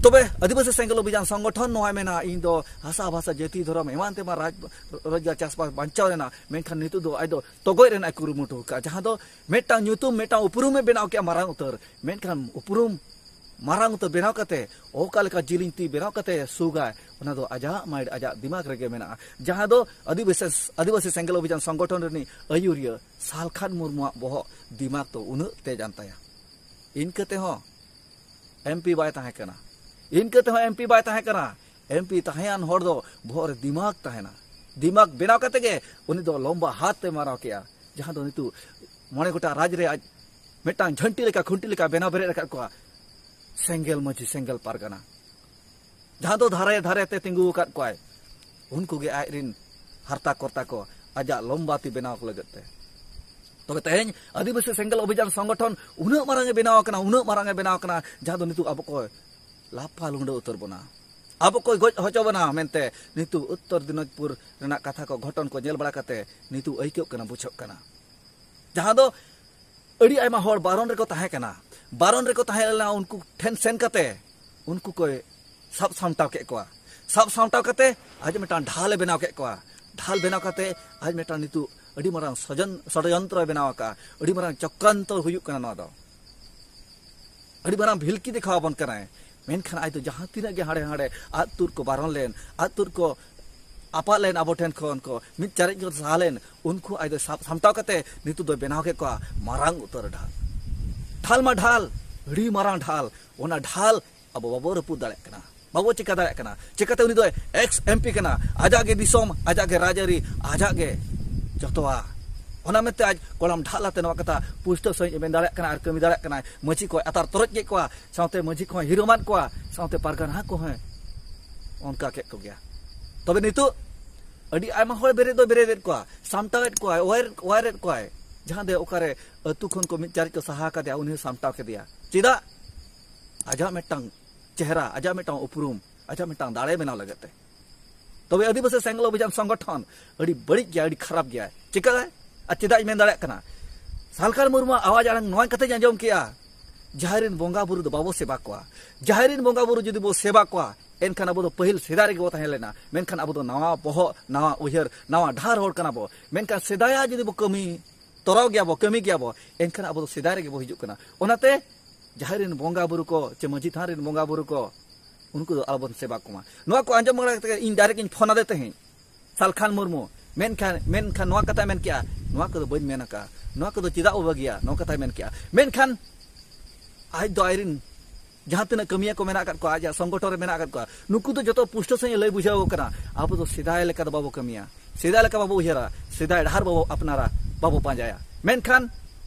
ᱛᱚᱵᱮ ᱟᱹᱫᱤᱵᱟᱹᱥᱤ ᱥᱮᱸᱜᱮᱞ ᱚᱵᱷᱤᱡᱟᱱ ᱥᱚᱝᱜᱚᱴᱷᱚᱱ ᱱᱚᱣᱟᱭ ᱢᱮᱱᱟ, ᱤᱧ ᱫᱚ ᱦᱟᱥᱟ ᱵᱷᱟᱥᱟ, ᱡᱟᱹᱛᱤ, ᱫᱷᱚᱨᱚᱢ, ᱮᱢᱟᱱ ᱛᱮᱢᱟᱱ ᱨᱟᱡᱽ, ᱨᱳᱡᱽᱜᱟᱨ, ᱪᱟᱥᱵᱟᱥ ᱵᱟᱧᱪᱟᱣ ᱨᱮᱱᱟᱜ, ᱢᱮᱱᱠᱷᱟᱱ ᱱᱤᱛᱚᱜ ᱫᱚ ᱟᱡ ᱫᱚ ᱛᱚᱜᱚᱡ ᱨᱮᱱᱟᱜ ᱮ ᱠᱩᱨᱩᱢᱩᱴᱩ ᱟᱠᱟᱫᱼᱟ, ᱡᱟᱦᱟᱸ ᱫᱚ ᱢᱤᱫᱴᱟᱝ ᱧᱩᱛᱩᱢ, ᱢᱤᱫᱴᱟᱝ ᱩᱯᱨᱩᱢ ᱮ ᱵᱮᱱᱟᱣ ᱠᱮᱫᱼᱟ ᱢᱟᱨᱟᱝ ᱩᱛᱟᱹᱨ, ᱢᱮᱱᱠᱷᱟᱱ ᱩᱯᱨᱩᱢ ᱢᱟᱨᱟᱝ ᱩᱛᱟᱹᱨ ᱵᱮᱱᱟᱣ ᱠᱟᱛᱮ ᱚᱠᱟ ᱞᱮᱠᱟ ᱡᱤᱞᱤᱧ ᱛᱤ ᱵᱮᱱᱟᱣ ᱠᱟᱛᱮ ᱥᱩᱜᱟᱭ, ᱚᱱᱟ ᱫᱚ ᱟᱡᱟᱜ ᱢᱟᱭᱤᱱᱰ, ᱟᱡᱟᱜ ᱫᱤᱢᱟᱜᱽ ᱨᱮᱜᱮ ᱢᱮᱱᱟᱜᱼᱟ᱾ ᱡᱟᱦᱟᱸ ᱫᱚ ᱟᱹᱫᱤᱵᱟᱹᱥᱤ, ᱟᱹᱫᱤᱵᱟᱹᱥᱤ ᱥᱮᱸᱜᱮᱞ ᱚᱵᱷᱤᱡᱟᱱ ᱥᱚᱝᱜᱚᱴᱷᱚᱱ ᱨᱤᱱᱤᱡ ᱟᱹᱭᱩᱨᱤᱭᱟᱹ ᱥᱟᱞᱠᱷᱟᱱ ᱢᱩᱨᱢᱩᱣᱟᱜ ᱵᱚᱦᱚᱜ ᱫᱤᱢᱟᱜᱽ ᱫᱚ ᱩᱱᱟᱹᱜ ᱛᱮᱡᱟᱱ ᱛᱟᱭᱟ᱾ ᱤᱱᱠᱟᱹ ᱛᱮᱦᱚᱸ ᱮᱢᱯᱤ ᱵᱟᱭ ᱛᱟᱦᱮᱸ ᱠᱟᱱᱟ᱾ ᱤᱱᱠᱟᱹ ᱛᱮᱦᱚᱸ ᱮᱢᱯᱤ ᱵᱟᱭ ᱛᱟᱦᱮᱸ ᱠᱟᱱᱟ᱾ ᱮᱢᱯᱤ ᱛᱟᱦᱮᱸᱭᱟᱱ ᱦᱚᱲ ᱫᱚ ᱵᱚᱦᱚᱜ ᱨᱮ ᱫᱤᱢᱟᱜᱽ ᱛᱟᱦᱮᱱᱟ᱾ ᱫᱤᱢᱟᱜᱽ ᱵᱮᱱᱟᱣ ᱠᱟᱛᱮ ᱜᱮ ᱩᱱᱤ ᱫᱚ ᱞᱚᱢᱵᱟ ᱦᱟᱛ ᱛᱮ ᱢᱟᱨᱟᱣ ᱠᱮᱜᱼᱟ, ᱡᱟᱦᱟᱸ ᱫᱚ ᱱᱤᱛᱚᱜ ᱢᱚᱬᱮ ᱜᱚᱴᱟᱝ ᱨᱟᱡᱽ ᱨᱮ ᱟᱡ ᱢᱤᱫᱴᱟᱝ ᱡᱷᱟᱹᱱᱴᱤ ᱞᱮᱠᱟ, ᱠᱷᱩᱱᱴᱤ ᱞᱮᱠᱟ ᱵᱮᱱᱟᱣ ᱵᱮᱨᱮᱫ ᱟᱠᱟᱫ ᱠᱚᱣᱟ᱾ ᱥᱮᱸᱜᱮᱞ ᱢᱟᱹᱡᱷᱤ, ᱥᱮᱸᱜᱮᱞ ᱯᱟᱨᱜᱟᱱᱟ, ᱡᱟᱦᱟᱸ ᱫᱚ ᱫᱷᱟᱨᱮ ᱫᱷᱟᱨᱮ ᱛᱮ ᱛᱤᱸᱜᱩ ᱟᱠᱟᱫ ᱠᱚᱣᱟᱭ, ᱩᱱᱠᱩ ᱜᱮ ᱟᱡ ᱨᱤᱱ ᱦᱟᱨᱛᱟ ᱠᱚᱨᱛᱟ ᱠᱚ, ᱟᱡᱟᱜ ᱞᱚᱢᱵᱟ ᱛᱤ ᱵᱮᱱᱟᱣ ᱠᱚ ᱞᱟᱹᱜᱤᱫ ᱛᱮ᱾ ᱛᱚᱵᱮ ᱛᱮᱦᱮᱧ ᱟᱹᱫᱤᱵᱟᱹᱥᱤ ᱥᱮᱸᱜᱮᱞ ᱚᱵᱷᱤᱡᱟᱱ ᱥᱚᱝᱜᱚᱴᱷᱚᱱ ᱩᱱᱟᱹᱜ ᱢᱟᱨᱟᱝ ᱮ ᱵᱮᱱᱟᱣ ᱟᱠᱟᱱᱟ, ᱩᱱᱟᱹᱜ ᱢᱟᱨᱟᱝ ᱮ ᱵᱮᱱᱟᱣ ᱟᱠᱟᱱᱟ, ᱡᱟᱦᱟᱸ ᱫᱚ ᱱᱤᱛᱚᱜ ᱟᱵᱚ ᱠᱚ ᱞᱟᱯᱷᱟ ᱞᱩᱸᱰᱟᱹ ᱩᱛᱟᱹᱨ ᱵᱚᱱᱟ, ᱟᱵᱚ ᱠᱚᱭ ᱜᱚᱡ ᱦᱚᱪᱚ ᱵᱚᱱᱟ ᱢᱮᱱᱛᱮ ᱱᱤᱛᱚᱜ ᱩᱛᱛᱚᱨ ᱫᱤᱱᱟᱡᱽᱯᱩᱨ ᱨᱮᱱᱟᱜ ᱠᱟᱛᱷᱟ ᱠᱚ, ᱜᱷᱚᱴᱚᱱ ᱠᱚ ᱧᱮᱞ ᱵᱟᱲᱟ ᱠᱟᱛᱮ ᱱᱤᱛᱚᱜ ᱟᱹᱭᱠᱟᱹᱜ ᱠᱟᱱᱟ, ᱵᱩᱡᱷᱟᱹᱜ ᱠᱟᱱᱟ᱾ ᱡᱟᱦᱟᱸ ᱫᱚ ᱟᱹᱰᱤ ᱟᱭᱢᱟ ᱦᱚᱲ ᱵᱟᱨᱚᱱ ᱨᱮᱠᱚ ᱛᱟᱦᱮᱸ ᱠᱟᱱᱟ, ᱵᱟᱨᱚᱱ ᱨᱮᱠᱚ ᱛᱟᱦᱮᱸ ᱞᱮᱱᱟ, ᱩᱱᱠᱩ ᱴᱷᱮᱱ ᱥᱮᱱ ᱠᱟᱛᱮ ᱩᱱᱠᱩ ᱠᱚᱭ ᱥᱟᱵ ᱥᱟᱢᱴᱟᱣ ᱠᱮᱫ ᱠᱚᱣᱟ᱾ ᱥᱟᱵ ᱥᱟᱢᱴᱟᱣ ᱠᱟᱛᱮ ᱟᱡ ᱢᱤᱫᱴᱟᱝ ᱰᱷᱟᱞ ᱮ ᱵᱮᱱᱟᱣ ᱠᱮᱫ ᱠᱚᱣᱟ᱾ ᱰᱷᱟᱞ ᱵᱮᱱᱟᱣ ᱠᱟᱛᱮ ᱟᱡ ᱢᱤᱫᱴᱟᱝ ᱱᱤᱛᱚᱜ ᱟᱹᱰᱤ ᱢᱟᱨᱟᱝ ᱥᱚᱡᱚᱱ-, ᱥᱚᱲᱭᱚᱱᱛᱨᱚᱭ ᱵᱮᱱᱟᱣ ᱟᱠᱟᱫᱼᱟ᱾ ᱟᱹᱰᱤ ᱢᱟᱨᱟᱝ ᱪᱚᱠᱨᱟᱱᱛᱚ ᱦᱩᱭᱩᱜ ᱠᱟᱱᱟ ᱱᱚᱣᱟ ᱫᱚ᱾ ᱟᱹᱰᱤ ᱢᱟᱨᱟᱝ ᱵᱷᱤᱞᱠᱤ ᱫᱮᱠᱷᱟᱣ ᱟᱵᱚᱱ ᱠᱟᱱᱟᱭ᱾ ᱢᱮᱱᱠᱷᱟᱱ ᱟᱡ ᱫᱚ ᱡᱟᱦᱟᱸ ᱛᱤᱱᱟᱹᱜ ᱜᱮ ᱦᱟᱸᱰᱮ ᱦᱟᱸᱰᱮ ᱟᱫ ᱛᱩᱫ ᱠᱚ ᱵᱟᱨᱚᱱ ᱞᱮᱱ, ᱟᱫ ᱛᱩᱫ ᱠᱚ ᱟᱯᱟᱜ ᱞᱮᱱ, ᱟᱵᱚ ᱴᱷᱮᱱ ᱠᱷᱚᱱ ᱠᱚ ᱢᱤᱫ ᱪᱟᱨᱮᱡ ᱠᱚ ᱥᱟᱦᱟ ᱞᱮᱱ, ᱩᱱᱠᱩ ᱟᱡ ᱫᱚ ᱥᱟᱵ ᱥᱟᱢᱴᱟᱣ ᱠᱟᱛᱮ ᱱᱤᱛᱚᱜ ᱫᱚᱭ ᱵᱮᱱᱟᱣ ᱠᱮᱫ ᱠᱚᱣᱟ ᱢᱟᱨᱟᱝ ᱩᱛᱟᱹᱨ ᱰᱷᱟᱞ᱾ ᱰᱷᱟᱞ ᱢᱟ ᱰᱷᱟᱞ, ᱟᱹᱰᱤ ᱢᱟᱨᱟᱝ ᱰᱷᱟᱞ᱾ ᱚᱱᱟ ᱰᱷᱟᱞ ᱟᱵᱚ ᱵᱟᱵᱚ ᱨᱟᱹᱯᱩᱫ ᱫᱟᱲᱮᱭᱟᱜ ᱠᱟᱱᱟ, ᱵᱟᱵᱚ ᱪᱤᱠᱟ ᱫᱟᱲᱮᱭᱟᱜ ᱠᱟᱱᱟ᱾ ᱪᱤᱠᱟᱛᱮ? ᱩᱱᱤ ᱫᱚ ᱮᱠᱥ ᱮᱢᱯᱤ ᱠᱟᱱᱟ, ᱟᱡᱟᱜ ᱜᱮ ᱫᱤᱥᱚᱢ, ᱟᱡᱟᱜ ᱜᱮ ᱨᱟᱡᱽᱟᱹᱨᱤ, ᱟᱡᱟᱜ ᱜᱮ ᱡᱚᱛᱚᱣᱟ᱾ ᱚᱱᱟ ᱢᱮᱱᱛᱮ ᱟᱡ ᱠᱚᱲᱟᱢ ᱰᱷᱟᱞ ᱟᱛᱮ ᱱᱚᱣᱟ ᱠᱟᱛᱷᱟ ᱯᱩᱥᱴᱟᱹᱣ ᱥᱟᱺᱦᱤᱡ ᱮ ᱢᱮᱱ ᱫᱟᱲᱮᱭᱟᱜ ᱠᱟᱱᱟ ᱟᱨ ᱠᱟᱹᱢᱤ ᱫᱟᱲᱮᱭᱟᱜ ᱠᱟᱱᱟᱭ᱾ ᱢᱟᱹᱡᱷᱤ ᱠᱚ ᱟᱛᱟᱨ ᱛᱚᱨᱚᱡ ᱠᱮᱫ ᱠᱚᱣᱟ, ᱥᱟᱶᱛᱮ ᱢᱟᱹᱡᱷᱤ ᱠᱚᱦᱚᱸ ᱦᱤᱨᱳᱢᱟᱫ ᱠᱚᱣᱟ, ᱥᱟᱶᱛᱮ ᱯᱟᱨᱜᱟᱱᱟ ᱠᱚᱦᱚᱸ ᱚᱱᱠᱟ ᱠᱮᱫ ᱠᱚᱜᱮᱭᱟ᱾ ᱛᱚᱵᱮ ᱱᱤᱛᱚᱜ ᱟᱹᱰᱤ ᱟᱭᱢᱟ ᱦᱚᱲ ᱵᱮᱨᱮᱫ ᱫᱚ ᱵᱮᱨᱮᱫᱮᱫ ᱠᱚᱣᱟ, ᱥᱟᱢᱴᱟᱣᱮᱫ ᱠᱚᱣᱟᱭ, ᱚᱣᱟᱨ-, ᱚᱣᱟᱨᱮᱫ ᱠᱚᱣᱟᱭ, ᱡᱟᱦᱟᱸ ᱫᱚ ᱚᱠᱟᱨᱮ ᱟᱹᱛᱩ ᱠᱷᱚᱱ ᱠᱚ ᱢᱤᱫ ᱪᱟᱨᱤᱡ ᱠᱚ ᱥᱟᱦᱟ ᱟᱠᱟᱫᱮᱭᱟ, ᱩᱱᱤ ᱦᱚᱸ ᱥᱟᱢᱴᱟᱣ ᱠᱮᱫᱮᱭᱟ᱾ ᱪᱮᱫᱟᱜ? ᱟᱡᱟᱜ ᱢᱤᱫᱴᱟᱝ ᱪᱮᱦᱨᱟ, ᱟᱡᱟᱜ ᱢᱤᱫᱴᱟᱝ ᱩᱯᱨᱩᱢ, ᱟᱡᱟᱜ ᱢᱤᱫᱴᱟᱝ ᱫᱟᱲᱮ ᱵᱮᱱᱟᱣ ᱞᱟᱹᱜᱤᱫ ᱛᱮ᱾ ᱛᱚᱵᱮ ᱟᱹᱫᱤᱵᱟᱹᱥᱤ ᱥᱮᱸᱜᱮᱞ ᱚᱵᱷᱤᱡᱟᱱ ᱥᱚᱝᱜᱚᱴᱷᱚᱱ ᱟᱹᱰᱤ ᱵᱟᱹᱲᱤᱡ ᱜᱮᱭᱟ, ᱟᱹᱰᱤ ᱠᱷᱟᱨᱟᱯ ᱜᱮᱭᱟ᱾ ᱪᱤᱠᱟᱹᱭ? ᱟᱨ ᱪᱮᱫᱟᱜ ᱤᱧ ᱢᱮᱱ ᱫᱟᱲᱮᱭᱟᱜ ᱠᱟᱱᱟ? ᱥᱟᱞᱠᱷᱟᱱ ᱢᱩᱨᱢᱩᱣᱟᱜ ᱟᱣᱟᱡ ᱟᱲᱟᱝ ᱱᱚᱣᱟ ᱠᱟᱛᱷᱟᱧ ᱟᱸᱡᱚᱢ ᱠᱮᱜᱼᱟ, ᱡᱟᱦᱮᱨ ᱨᱮᱱ ᱵᱚᱸᱜᱟ ᱵᱩᱨᱩ ᱫᱚ ᱵᱟᱵᱚ ᱥᱮᱵᱟ ᱠᱚᱣᱟ᱾ ᱡᱟᱦᱮᱨ ᱨᱮᱱ ᱵᱚᱸᱜᱟ ᱵᱩᱨᱩ ᱡᱩᱫᱤ ᱵᱚ ᱥᱮᱵᱟ ᱠᱚᱣᱟ, ᱮᱱᱠᱷᱟᱱ ᱟᱵᱚ ᱫᱚ ᱯᱟᱹᱦᱤᱞ ᱥᱮᱫᱟᱭ ᱨᱮᱜᱮ ᱵᱚ ᱛᱟᱦᱮᱸ ᱞᱮᱱᱟ᱾ ᱢᱮᱱᱠᱷᱟᱱ ᱟᱵᱚ ᱫᱚ ᱱᱟᱣᱟ ᱵᱚᱦᱚᱜ, ᱱᱟᱣᱟ ᱩᱭᱦᱟᱹᱨ, ᱱᱟᱣᱟ ᱰᱟᱦᱟᱨ ᱦᱚᱲ ᱠᱟᱱᱟ ᱵᱚ᱾ ᱢᱮᱱᱠᱷᱟᱱ ᱥᱮᱫᱟᱭᱟᱜ ᱡᱩᱫᱤ ᱵᱚ ᱠᱟᱹᱢᱤ ᱛᱚᱨᱟᱣ ᱜᱮᱭᱟ ᱵᱚ, ᱠᱟᱹᱢᱤ ᱜᱮᱭᱟ ᱵᱚ, ᱮᱱᱠᱷᱟᱱ ᱟᱵᱚ ᱫᱚ ᱥᱮᱫᱟᱭ ᱨᱮᱜᱮ ᱵᱚ ᱦᱤᱡᱩᱜ ᱠᱟᱱᱟ᱾ ᱚᱱᱟᱛᱮ ᱡᱟᱦᱮᱨ ᱨᱮᱱ ᱵᱚᱸᱜᱟ ᱵᱩᱨᱩ ᱠᱚ ᱪᱮ ᱢᱟᱹᱡᱷᱤ ᱛᱷᱟᱱ ᱨᱮᱱ ᱵᱚᱸᱜᱟ ᱵᱩᱨᱩ ᱠᱚ, ᱩᱱᱠᱩ ᱫᱚ ᱟᱞᱚᱵᱚᱱ ᱥᱮᱵᱟ ᱠᱚᱢᱟ᱾ ᱱᱚᱣᱟ ᱠᱚ ᱟᱸᱡᱚᱢ ᱵᱟᱲᱟ ᱠᱟᱛᱮ ᱤᱧ ᱰᱟᱭᱨᱮᱠᱴ ᱤᱧ ᱯᱷᱳᱱ ᱟᱫᱮ ᱛᱟᱦᱮᱸᱫ, ᱥᱟᱞᱠᱷᱟᱱ ᱢᱩᱨᱢᱩ᱾ ᱢᱮᱱᱠᱷᱟᱱ, ᱢᱮᱱᱠᱷᱟᱱ ᱱᱚᱣᱟ ᱠᱟᱛᱷᱟᱭ ᱢᱮᱱ ᱠᱮᱜᱼᱟ, "ᱱᱚᱣᱟ ᱠᱚᱫᱚ ᱵᱟᱹᱧ ᱢᱮᱱ ᱟᱠᱟᱫᱼᱟ, ᱱᱚᱣᱟ ᱠᱚᱫᱚ ᱪᱮᱫᱟᱜ ᱵᱚ ᱵᱟᱹᱜᱤᱭᱟ?" ᱱᱚᱣᱟ ᱠᱟᱛᱷᱟᱭ ᱢᱮᱱ ᱠᱮᱜᱼᱟ᱾ ᱢᱮᱱᱠᱷᱟᱱ ᱟᱡ ᱫᱚ ᱟᱡᱨᱮᱱ ᱡᱟᱦᱟᱸ ᱛᱤᱱᱟᱹᱜ ᱠᱟᱹᱢᱤᱭᱟᱹ ᱠᱚ ᱢᱮᱱᱟᱜ ᱟᱠᱟᱫ ᱠᱚᱣᱟ, ᱟᱡᱟᱜ ᱥᱚᱝᱜᱚᱴᱷᱚᱱ ᱨᱮ ᱢᱮᱱᱟᱜ ᱟᱠᱟᱫ ᱠᱚᱣᱟ, ᱱᱩᱠᱩ ᱫᱚ ᱡᱚᱛᱚ ᱯᱩᱥᱴᱟᱹᱣ ᱥᱟᱺᱦᱤᱡ ᱞᱟᱹᱭ ᱵᱩᱡᱷᱟᱹᱣ ᱟᱠᱚ ᱠᱟᱱᱟ, ᱟᱵᱚ ᱫᱚ ᱥᱮᱫᱟᱭ ᱞᱮᱠᱟ ᱫᱚ ᱵᱟᱵᱚ ᱠᱟᱹᱢᱤᱭᱟ, ᱥᱮᱫᱟᱭ ᱞᱮᱠᱟ ᱵᱟᱵᱚ ᱩᱭᱦᱟᱹᱨᱟ, ᱥᱮᱫᱟᱭ ᱰᱟᱦᱟᱨ ᱵᱟᱵᱚ ᱟᱯᱱᱟᱨᱟ, ᱵᱟᱵᱚ ᱯᱟᱸᱡᱟᱭᱟ᱾ ᱢᱮᱱᱠᱷᱟᱱ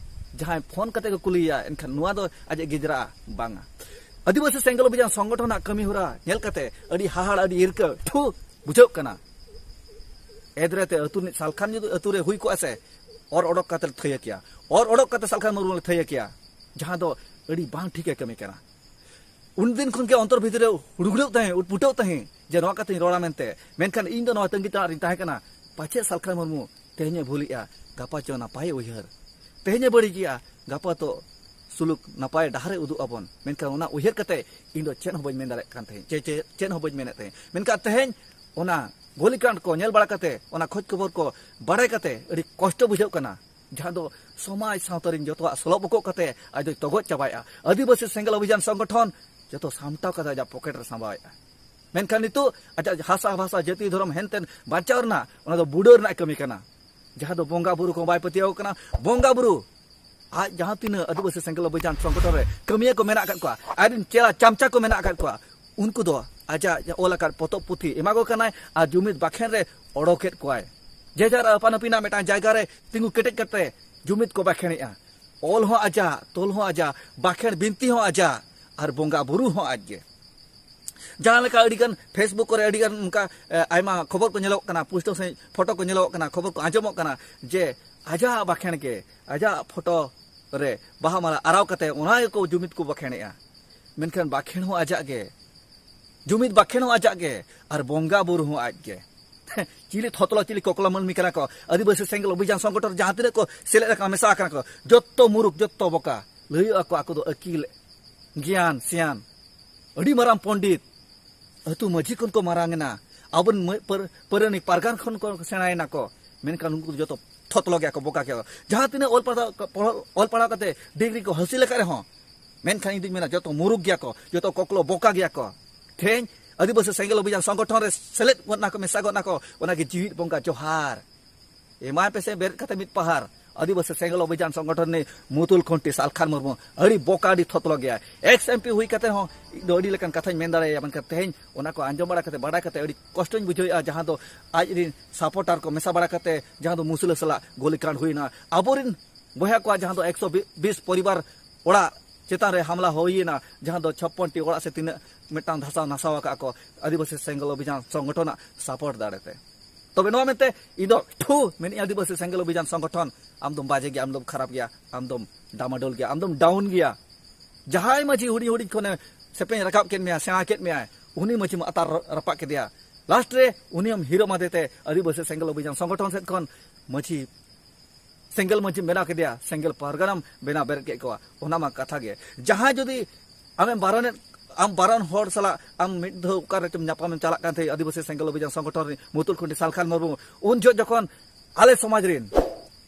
ᱡᱟᱦᱟᱸᱭ ᱯᱷᱳᱱ ᱠᱟᱛᱮ ᱠᱚ ᱠᱩᱞᱤᱭᱮᱭᱟ, ᱮᱱᱠᱷᱟᱱ ᱱᱚᱣᱟ ᱫᱚ ᱟᱡᱟᱜ ᱜᱮᱡᱽᱨᱟᱜᱼᱟ ᱵᱟᱝᱟ᱾ ᱟᱹᱫᱤᱵᱟᱹᱥᱤ ᱥᱮᱸᱜᱮᱞ ᱚᱵᱷᱤᱡᱟᱱ ᱥᱚᱝᱜᱚᱴᱷᱚᱱᱟᱜ ᱠᱟᱹᱢᱤ ᱦᱚᱨᱟ ᱧᱮᱞ ᱠᱟᱛᱮ ᱟᱹᱰᱤ ᱦᱟᱦᱟᱲ, ᱟᱹᱰᱤ ᱤᱨᱠᱟᱹ ᱴᱷᱩ ᱵᱩᱡᱷᱟᱹᱜ ᱠᱟᱱᱟ᱾ ᱮᱫᱨᱮ ᱛᱮ ᱟᱹᱛᱩ ᱨᱤᱱᱤᱡ ᱥᱟᱞᱠᱷᱟᱱ ᱡᱩᱫᱤ ᱟᱹᱛᱩ ᱨᱮ ᱦᱩᱭ ᱠᱚᱜᱼᱟ ᱥᱮ, ᱚᱨ ᱚᱰᱚᱠ ᱠᱟᱛᱮ ᱞᱮ ᱛᱷᱟᱹᱭᱟᱹ ᱠᱮᱭᱟ, ᱚᱨ ᱚᱰᱚᱠ ᱠᱟᱛᱮ ᱥᱟᱞᱠᱷᱟᱱ ᱢᱩᱨᱢᱩ ᱞᱮ ᱛᱷᱟᱹᱭᱟᱹ ᱠᱮᱭᱟ, ᱡᱟᱦᱟᱸ ᱫᱚ ᱟᱹᱰᱤ ᱵᱟᱝ ᱴᱷᱤᱠᱮ ᱠᱟᱹᱢᱤ ᱠᱟᱱᱟ᱾ ᱩᱱᱫᱤᱱ ᱠᱷᱚᱱ ᱜᱮ ᱚᱱᱛᱚᱨ ᱵᱷᱤᱛᱤᱨ ᱨᱮ ᱦᱩᱲᱩᱜᱲᱟᱹᱣ ᱛᱟᱦᱮᱸ, ᱩᱴᱯᱩᱴᱟᱹᱣ ᱛᱟᱦᱮᱸ ᱡᱮ ᱱᱚᱣᱟ ᱠᱟᱛᱷᱟᱧ ᱨᱚᱲᱟ ᱢᱮᱱᱛᱮ, ᱢᱮᱱᱠᱷᱟᱱ ᱤᱧ ᱫᱚ ᱱᱚᱣᱟ ᱛᱟᱺᱜᱤ ᱛᱟᱲᱟᱜ ᱨᱤᱧ ᱛᱟᱦᱮᱸ ᱠᱟᱱᱟ, ᱯᱟᱪᱷᱮ ᱥᱟᱞᱠᱷᱟᱱ ᱢᱩᱨᱢᱩ ᱛᱮᱦᱮᱧᱮ ᱵᱷᱩᱞᱮᱜᱼᱟ, ᱜᱟᱯᱟ ᱪᱚ ᱱᱟᱯᱟᱭᱮ ᱩᱭᱦᱟᱹᱨ, ᱛᱮᱦᱮᱧᱮ ᱵᱟᱹᱲᱤᱡᱮᱜᱼᱟ, ᱜᱟᱯᱟ ᱛᱚ ᱥᱩᱞᱩᱠ ᱱᱟᱯᱟᱭ ᱰᱟᱦᱟᱨᱮ ᱩᱫᱩᱜ ᱟᱵᱚᱱ᱾ ᱢᱮᱱᱠᱷᱟᱱ ᱚᱱᱟ ᱩᱭᱦᱟᱹᱨ ᱠᱟᱛᱮ ᱤᱧ ᱫᱚ ᱪᱮᱫ ᱦᱚᱸ ᱵᱟᱹᱧ ᱢᱮᱱ ᱫᱟᱲᱮᱭᱟᱜ ᱠᱟᱱ ᱛᱟᱦᱮᱸᱫ, ᱪᱮ ᱪᱮ- ᱪᱮᱫ ᱦᱚᱸ ᱵᱟᱹᱧ ᱢᱮᱱᱮᱫ ᱛᱟᱦᱮᱸᱫ᱾ ᱢᱮᱱᱠᱷᱟᱱ ᱛᱮᱦᱮᱧ ᱚᱱᱟ ᱜᱳᱞᱤᱠᱟᱱᱰ ᱠᱚ ᱧᱮᱞ ᱵᱟᱲᱟ ᱠᱟᱛᱮ, ᱚᱱᱟ ᱠᱷᱚᱡᱽ ᱠᱷᱚᱵᱚᱨ ᱠᱚ ᱵᱟᱲᱟᱭ ᱠᱟᱛᱮ ᱟᱹᱰᱤ ᱠᱚᱥᱴᱚ ᱵᱩᱡᱷᱟᱹᱜ ᱠᱟᱱᱟ, ᱡᱟᱦᱟᱸ ᱫᱚ ᱥᱚᱢᱟᱡᱽ ᱥᱟᱶᱛᱟ ᱨᱮᱱ ᱡᱚᱛᱚᱣᱟᱜ ᱥᱚᱞᱚᱵ ᱵᱚᱠᱚᱜ ᱠᱟᱛᱮ ᱟᱡ ᱫᱚᱭ ᱛᱚᱜᱚᱡ ᱪᱟᱵᱟᱭᱮᱫᱼᱟ᱾ ᱟᱹᱫᱤᱵᱟᱹᱥᱤ ᱥᱮᱸᱜᱮᱞ ᱚᱵᱷᱤᱡᱟᱱ ᱥᱚᱝᱜᱚᱴᱷᱚᱱ ᱡᱚᱛᱚ ᱥᱟᱢᱴᱟᱣ ᱠᱟᱛᱮ ᱟᱡᱟᱜ ᱯᱚᱠᱮᱴ ᱨᱮ ᱥᱟᱢᱵᱟᱣᱮᱫᱼᱟ᱾ ᱢᱮᱱᱠᱷᱟᱱ ᱱᱤᱛᱚᱜ ᱟᱡᱟᱜ ᱦᱟᱥᱟ ᱵᱷᱟᱥᱟ ᱡᱟᱹᱛᱤ ᱫᱷᱚᱨᱚᱢ ᱦᱮᱱᱛᱮᱱ ᱵᱟᱧᱪᱟᱣ ᱨᱮᱱᱟᱜ, ᱚᱱᱟ ᱫᱚ ᱵᱩᱰᱟᱹᱣ ᱨᱮᱱᱟᱜ ᱠᱟᱹᱢᱤ ᱠᱟᱱᱟ᱾ ᱡᱟᱦᱟᱸ ᱫᱚ ᱵᱚᱸᱜᱟ ᱵᱩᱨᱩ ᱠᱚ ᱵᱟᱭ ᱯᱟᱹᱛᱭᱟᱹᱣ ᱠᱟᱱᱟ, ᱵᱚᱸᱜᱟ ᱵᱩᱨᱩ ᱟᱡ ᱡᱟᱦᱟᱸ ᱛᱤᱱᱟᱹᱜ ᱟᱹᱫᱤᱵᱟᱹᱥᱤ ᱥᱮᱸᱜᱮᱞ ᱚᱵᱷᱤᱡᱟᱱ ᱥᱚᱝᱜᱚᱴᱷᱚᱱ ᱨᱮ ᱠᱟᱹᱢᱤᱭᱟᱹ ᱠᱚ ᱢᱮᱱᱟᱜ ᱟᱠᱟᱫ ᱠᱚᱣᱟ, ᱟᱡᱨᱮᱱ ᱪᱮᱞᱟ ᱪᱟᱢᱪᱟ ᱠᱚ ᱢᱮᱱᱟᱜ ᱟᱠᱟᱫ ᱠᱚᱣᱟ, ᱩᱱᱠᱩ ᱫᱚ ᱟᱡᱟᱜ ᱚᱞ ᱟᱠᱟᱫ ᱯᱚᱛᱚᱵ ᱯᱩᱛᱷᱤ ᱮᱢᱟ ᱠᱚ ᱠᱟᱱᱟᱭ ᱟᱨ ᱡᱩᱢᱤᱫ ᱵᱟᱠᱷᱮᱬ ᱨᱮ ᱚᱰᱚᱠᱮᱫ ᱠᱚᱣᱟᱭ᱾ ᱡᱮ ᱡᱟᱨ ᱟᱯᱟᱱ ᱟᱹᱯᱤᱱᱟᱜ ᱢᱤᱫᱴᱟᱝ ᱡᱟᱭᱜᱟ ᱨᱮ ᱛᱤᱸᱜᱩ ᱠᱮᱴᱮᱡ ᱠᱟᱛᱮ ᱡᱩᱢᱤᱫ ᱠᱚ ᱵᱟᱠᱷᱮᱬᱮᱜᱼᱟ᱾ ᱚᱞ ᱦᱚᱸ ᱟᱡᱟᱜ, ᱛᱚᱞ ᱦᱚᱸ ᱟᱡᱟᱜ, ᱵᱟᱠᱷᱮᱬ ᱵᱤᱱᱛᱤ ᱦᱚᱸ ᱟᱡᱟᱜ, ᱟᱨ ᱵᱚᱸᱜᱟ ᱵᱩᱨᱩ ᱦᱚᱸ ᱟᱡ ᱜᱮ᱾ ᱡᱟᱦᱟᱸ ᱞᱮᱠᱟ ᱟᱹᱰᱤᱜᱟᱱ Facebook ᱠᱚᱨᱮ ᱟᱹᱰᱤᱜᱟᱱ ᱚᱱᱠᱟ, ᱮ, ᱟᱭᱢᱟ ᱠᱷᱚᱵᱚᱨ ᱠᱚ ᱧᱮᱞᱚᱜ ᱠᱟᱱᱟ, ᱯᱩᱥᱴᱟᱹᱣ ᱥᱟᱺᱦᱤᱡ ᱯᱷᱳᱴᱳ ᱠᱚ ᱧᱮᱞᱚᱜ ᱠᱟᱱᱟ, ᱠᱷᱚᱵᱚᱨ ᱠᱚ ᱟᱸᱡᱚᱢᱚᱜ ᱠᱟᱱᱟ, ᱡᱮ ᱟᱡᱟᱜ ᱵᱟᱠᱷᱮᱬ ᱜᱮ, ᱟᱡᱟᱜ ᱯᱷᱳᱴᱳ ᱨᱮ ᱵᱟᱦᱟ ᱢᱟᱞᱟ ᱟᱨᱟᱣ ᱠᱟᱛᱮ ᱚᱱᱟ ᱜᱮᱠᱚ ᱡᱩᱢᱤᱫ ᱠᱚ ᱵᱟᱠᱷᱮᱬᱮᱜᱼᱟ᱾ ᱢᱮᱱᱠᱷᱟᱱ ᱵᱟᱠᱷᱮᱬ ᱦᱚᱸ ᱟᱡᱟᱜ ᱜᱮ, ᱡᱩᱢᱤᱫ ᱵᱟᱠᱷᱮᱬ ᱦᱚᱸ ᱟᱡᱟᱜ ᱜᱮ, ᱟᱨ ᱵᱚᱸᱜᱟ ᱵᱩᱨᱩ ᱦᱚᱸ ᱟᱡ ᱜᱮ᱾ ᱪᱤᱞᱤ ᱛᱷᱚᱛᱞᱚ, ᱪᱤᱞᱤ ᱠᱚᱠᱞᱟ ᱢᱟᱹᱱᱢᱤ ᱠᱟᱱᱟ ᱠᱚ? ᱟᱹᱫᱤᱵᱟᱹᱥᱤ ᱥᱮᱸᱜᱮᱞ ᱚᱵᱷᱤᱡᱟᱱ ᱥᱚᱝᱜᱚᱴᱷᱚᱱ ᱨᱮ ᱡᱟᱦᱟᱸ ᱛᱤᱱᱟᱹᱜ ᱠᱚ ᱥᱮᱞᱮᱫ ᱟᱠᱟᱱᱟ, ᱢᱮᱥᱟ ᱟᱠᱟᱱᱟ ᱠᱚ, ᱡᱚᱛᱚ ᱢᱩᱨᱩᱠ, ᱡᱚᱛᱚ ᱵᱚᱠᱟ᱾ ᱞᱟᱹᱭᱚᱜᱼᱟ ᱠᱚ ᱟᱠᱚ ᱫᱚ ᱟᱹᱠᱤᱞ ᱜᱮᱭᱟᱱ, ᱥᱮᱭᱟᱱ, ᱟᱹᱰᱤ ᱢᱟᱨᱟᱝ ᱯᱚᱱᱰᱤᱛ, ᱟᱹᱛᱩ ᱢᱟᱹᱡᱷᱤ ᱠᱷᱚᱱ ᱠᱚ ᱢᱟᱨᱟᱝ ᱮᱱᱟ, ᱟᱵᱚᱨᱮᱱ ᱢᱟᱹᱭ ᱯᱟᱹᱨ-, ᱯᱟᱹᱨᱟᱹᱱᱤ ᱯᱟᱨᱜᱟᱱ ᱠᱷᱚᱱ ᱠᱚ ᱥᱮᱬᱟᱭᱮᱱᱟ ᱠᱚ, ᱢᱮᱱᱠᱷᱟᱱ ᱩᱱᱠᱩ ᱫᱚ ᱡᱚᱛᱚ ᱛᱷᱚᱛᱞᱚ ᱜᱮᱭᱟ ᱠᱚ, ᱵᱚᱠᱟ ᱜᱮᱭᱟ ᱠᱚ᱾ ᱡᱟᱦᱟᱸ ᱛᱤᱱᱟᱹᱜ ᱚᱞ ᱯᱟᱲᱦᱟᱣ, ᱚᱞ ᱯᱟᱲᱦᱟᱣ ᱠᱟᱛᱮ ᱰᱤᱜᱽᱨᱤ ᱠᱚ ᱦᱟᱹᱥᱤᱞ ᱟᱠᱟᱫ ᱨᱮᱦᱚᱸ, ᱢᱮᱱᱠᱷᱟᱱ ᱤᱧ ᱫᱩᱧ ᱢᱮᱱᱟ ᱡᱚᱛᱚ ᱢᱩᱨᱩᱠ ᱜᱮᱭᱟ ᱠᱚ, ᱡᱚᱛᱚ ᱠᱚᱠᱞᱚ ᱵᱚᱠᱟ ᱜᱮᱭᱟ ᱠᱚ᱾ ᱛᱮᱦᱮᱧ ᱟᱹᱫᱤᱵᱟᱹᱥᱤ ᱥᱮᱸᱜᱮᱞ ᱚᱵᱷᱤᱡᱟᱱ ᱥᱚᱝᱜᱚᱴᱷᱚᱱ ᱨᱮ ᱥᱮᱞᱮᱫ ᱜᱚᱫ ᱱᱟᱠᱚ, ᱢᱮᱥᱟ ᱜᱚᱫ ᱱᱟᱠᱚ, ᱚᱱᱟᱜᱮ ᱡᱤᱣᱤᱫ ᱵᱚᱸᱜᱟ ᱡᱚᱦᱟᱨ᱾ ᱮᱢᱟᱭ ᱯᱮᱥᱮ ᱵᱮᱨᱮᱫ ᱠᱟᱛᱮ ᱢᱤᱫ ᱯᱟᱦᱟᱨ, ᱟᱹᱫᱤᱵᱟᱹᱥᱤ ᱥᱮᱸᱜᱮᱞ ᱚᱵᱷᱤᱡᱟᱱ ᱥᱚᱝᱜᱚᱴᱷᱚᱱ ᱨᱤᱱᱤᱡ ᱢᱩᱛᱩᱞ ᱠᱷᱩᱱᱴᱤ ᱥᱟᱞᱠᱷᱟᱱ ᱢᱩᱨᱢᱩ ᱟᱹᱰᱤ ᱵᱚᱠᱟ, ᱟᱹᱰᱤ ᱛᱷᱚᱛᱞᱚ ᱜᱮᱭᱟᱭ᱾ ᱮᱠᱥ ᱮᱢ ᱯᱤ ᱦᱩᱭ ᱠᱟᱛᱮ ᱦᱚᱸ ᱤᱧ ᱫᱚ ᱟᱹᱰᱤ ᱞᱮᱠᱟᱱ ᱠᱟᱛᱷᱟᱧ ᱢᱮᱱ ᱫᱟᱲᱮᱭᱟᱭᱟ, ᱢᱮᱱᱠᱷᱟᱱ ᱛᱮᱦᱮᱧ ᱚᱱᱟ ᱠᱚ ᱟᱸᱡᱚᱢ ᱵᱟᱲᱟ ᱠᱟᱛᱮ, ᱵᱟᱰᱟᱭ ᱠᱟᱛᱮ ᱟᱹᱰᱤ ᱠᱚᱥᱴᱚᱧ ᱵᱩᱡᱷᱟᱹᱣᱮᱫᱼᱟ, ᱡᱟᱦᱟᱸ ᱫᱚ ᱟᱡ ᱨᱤᱱ ᱥᱟᱯᱳᱨᱴᱟᱨ ᱠᱚ ᱢᱮᱥᱟ ᱵᱟᱲᱟ ᱠᱟᱛᱮ ᱡᱟᱦᱟᱸ ᱫᱚ ᱢᱩᱥᱞᱟᱹ ᱥᱟᱞᱟᱜ ᱜᱳᱞᱤ ᱠᱟᱱᱰ ᱦᱩᱭᱱᱟ᱾ ᱟᱵᱚᱨᱤᱱ ᱵᱚᱭᱦᱟ ᱠᱚᱣᱟᱜ ᱡᱟᱦᱟᱸ ᱫᱚ ᱮᱠᱥᱚ ᱵᱤᱥ ᱯᱚᱨᱤᱵᱟᱨ ᱚᱲᱟᱜ ᱪᱮᱛᱟᱱ ᱨᱮ ᱦᱟᱢᱞᱟ ᱦᱩᱭᱮᱱᱟ, ᱡᱟᱦᱟᱸ ᱫᱚ ᱪᱷᱚᱯᱯᱚᱱ ᱴᱤ ᱚᱲᱟᱜ ᱥᱮ ᱛᱤᱱᱟᱹᱜ ᱢᱤᱫᱴᱟᱝ ᱫᱷᱟᱥᱟᱣ ᱱᱟᱥᱟᱣ ᱟᱠᱟᱫ ᱠᱚ ᱟᱹᱫᱤᱵᱟᱹᱥᱤ ᱥᱮᱸᱜᱮᱞ ᱚᱵᱷᱤᱡᱟᱱ ᱥᱚᱝᱜᱚᱴᱷᱚᱱᱟᱜ ᱥᱟᱯᱳᱨᱴ ᱫᱟᱲᱮᱛᱮ᱾ ᱛᱚᱵᱮ ᱱᱚᱣᱟ ᱢᱮᱱᱛᱮ ᱤᱧ ᱫᱚ ᱴᱷᱩ ᱢᱮᱱᱮᱫᱼᱟ, ᱟᱹᱫᱤᱵᱟᱹᱥᱤ ᱥᱮᱸᱜᱮᱞ ᱚᱵᱷᱤᱡᱟᱱ ᱥᱚᱝᱜᱚᱴᱷᱚᱱ, ᱟᱢ ᱫᱚᱢ ᱵᱟᱡᱮ ᱜᱮᱭᱟ, ᱟᱢ ᱫᱚᱢ ᱠᱷᱟᱨᱟᱯ ᱜᱮᱭᱟ, ᱟᱢ ᱫᱚᱢ ᱰᱟᱢᱟᱰᱳᱞ ᱜᱮᱭᱟ, ᱟᱢ ᱫᱚᱢ ᱰᱟᱣᱩᱱ ᱜᱮᱭᱟ᱾ ᱡᱟᱦᱟᱸᱭ ᱢᱟᱹᱡᱷᱤ ᱦᱩᱰᱤᱧ ᱦᱩᱰᱤᱧ ᱠᱷᱚᱱᱮ ᱥᱮᱯᱮᱧ ᱨᱟᱠᱟᱵ ᱠᱮᱫ ᱢᱮᱭᱟ, ᱥᱮᱬᱟ ᱠᱮᱫ ᱢᱮᱭᱟᱭ, ᱩᱱᱤ ᱢᱟᱹᱡᱷᱤᱢ ᱟᱛᱟᱨ ᱨᱟᱯᱟᱜ ᱠᱮᱫᱮᱭᱟ᱾ ᱞᱟᱥᱴ ᱨᱮ ᱩᱱᱤ ᱦᱚᱸᱢ ᱦᱤᱨᱳ ᱢᱟᱫᱮ ᱛᱮ ᱟᱹᱫᱤᱵᱟᱹᱥᱤ ᱥᱮᱸᱜᱮᱞ ᱚᱵᱷᱤᱡᱟᱱ ᱥᱚᱝᱜᱚᱴᱷᱚᱱ ᱥᱮᱫ ᱠᱷᱚᱱ ᱢᱟᱹᱡᱷᱤ ᱥᱮᱸᱜᱮᱞ ᱢᱟᱹᱡᱷᱤᱢ ᱵᱮᱱᱟᱣ ᱠᱮᱫᱮᱭᱟ, ᱥᱮᱸᱜᱮᱞ ᱯᱟᱨᱜᱟᱱᱟᱢ ᱵᱮᱱᱟᱣ ᱵᱮᱨᱮᱫ ᱠᱮᱫ ᱠᱚᱣᱟ᱾ ᱚᱱᱟ ᱢᱟ ᱠᱟᱛᱷᱟ ᱜᱮ᱾ ᱡᱟᱦᱟᱸᱭ ᱡᱩᱫᱤ ᱟᱢᱮᱢ ᱵᱟᱨᱚᱱᱮᱫ, ᱟᱢ ᱵᱟᱨᱚᱱ ᱦᱚᱲ ᱥᱟᱞᱟᱜ ᱟᱢ ᱢᱤᱫ ᱫᱷᱟᱣ ᱚᱠᱟᱨᱮ ᱪᱚᱢ ᱧᱟᱯᱟᱢᱮᱢ ᱪᱟᱞᱟᱜ ᱠᱟᱱ ᱛᱟᱦᱮᱸᱫ, ᱟᱹᱫᱤᱵᱟᱹᱥᱤ ᱥᱮᱸᱜᱮᱞ ᱚᱵᱷᱤᱡᱟᱱ ᱥᱚᱝᱜᱚᱴᱷᱚᱱ ᱨᱤᱱ ᱢᱩᱛᱩᱞ ᱠᱷᱩᱱᱴᱤ ᱥᱟᱞᱠᱷᱟᱱ ᱢᱩᱨᱢᱩ, ᱩᱱ ᱡᱚᱦᱚᱜ ᱡᱚᱠᱷᱚᱱ ᱟᱞᱮ ᱥᱚᱢᱟᱡᱽ ᱨᱤᱱ,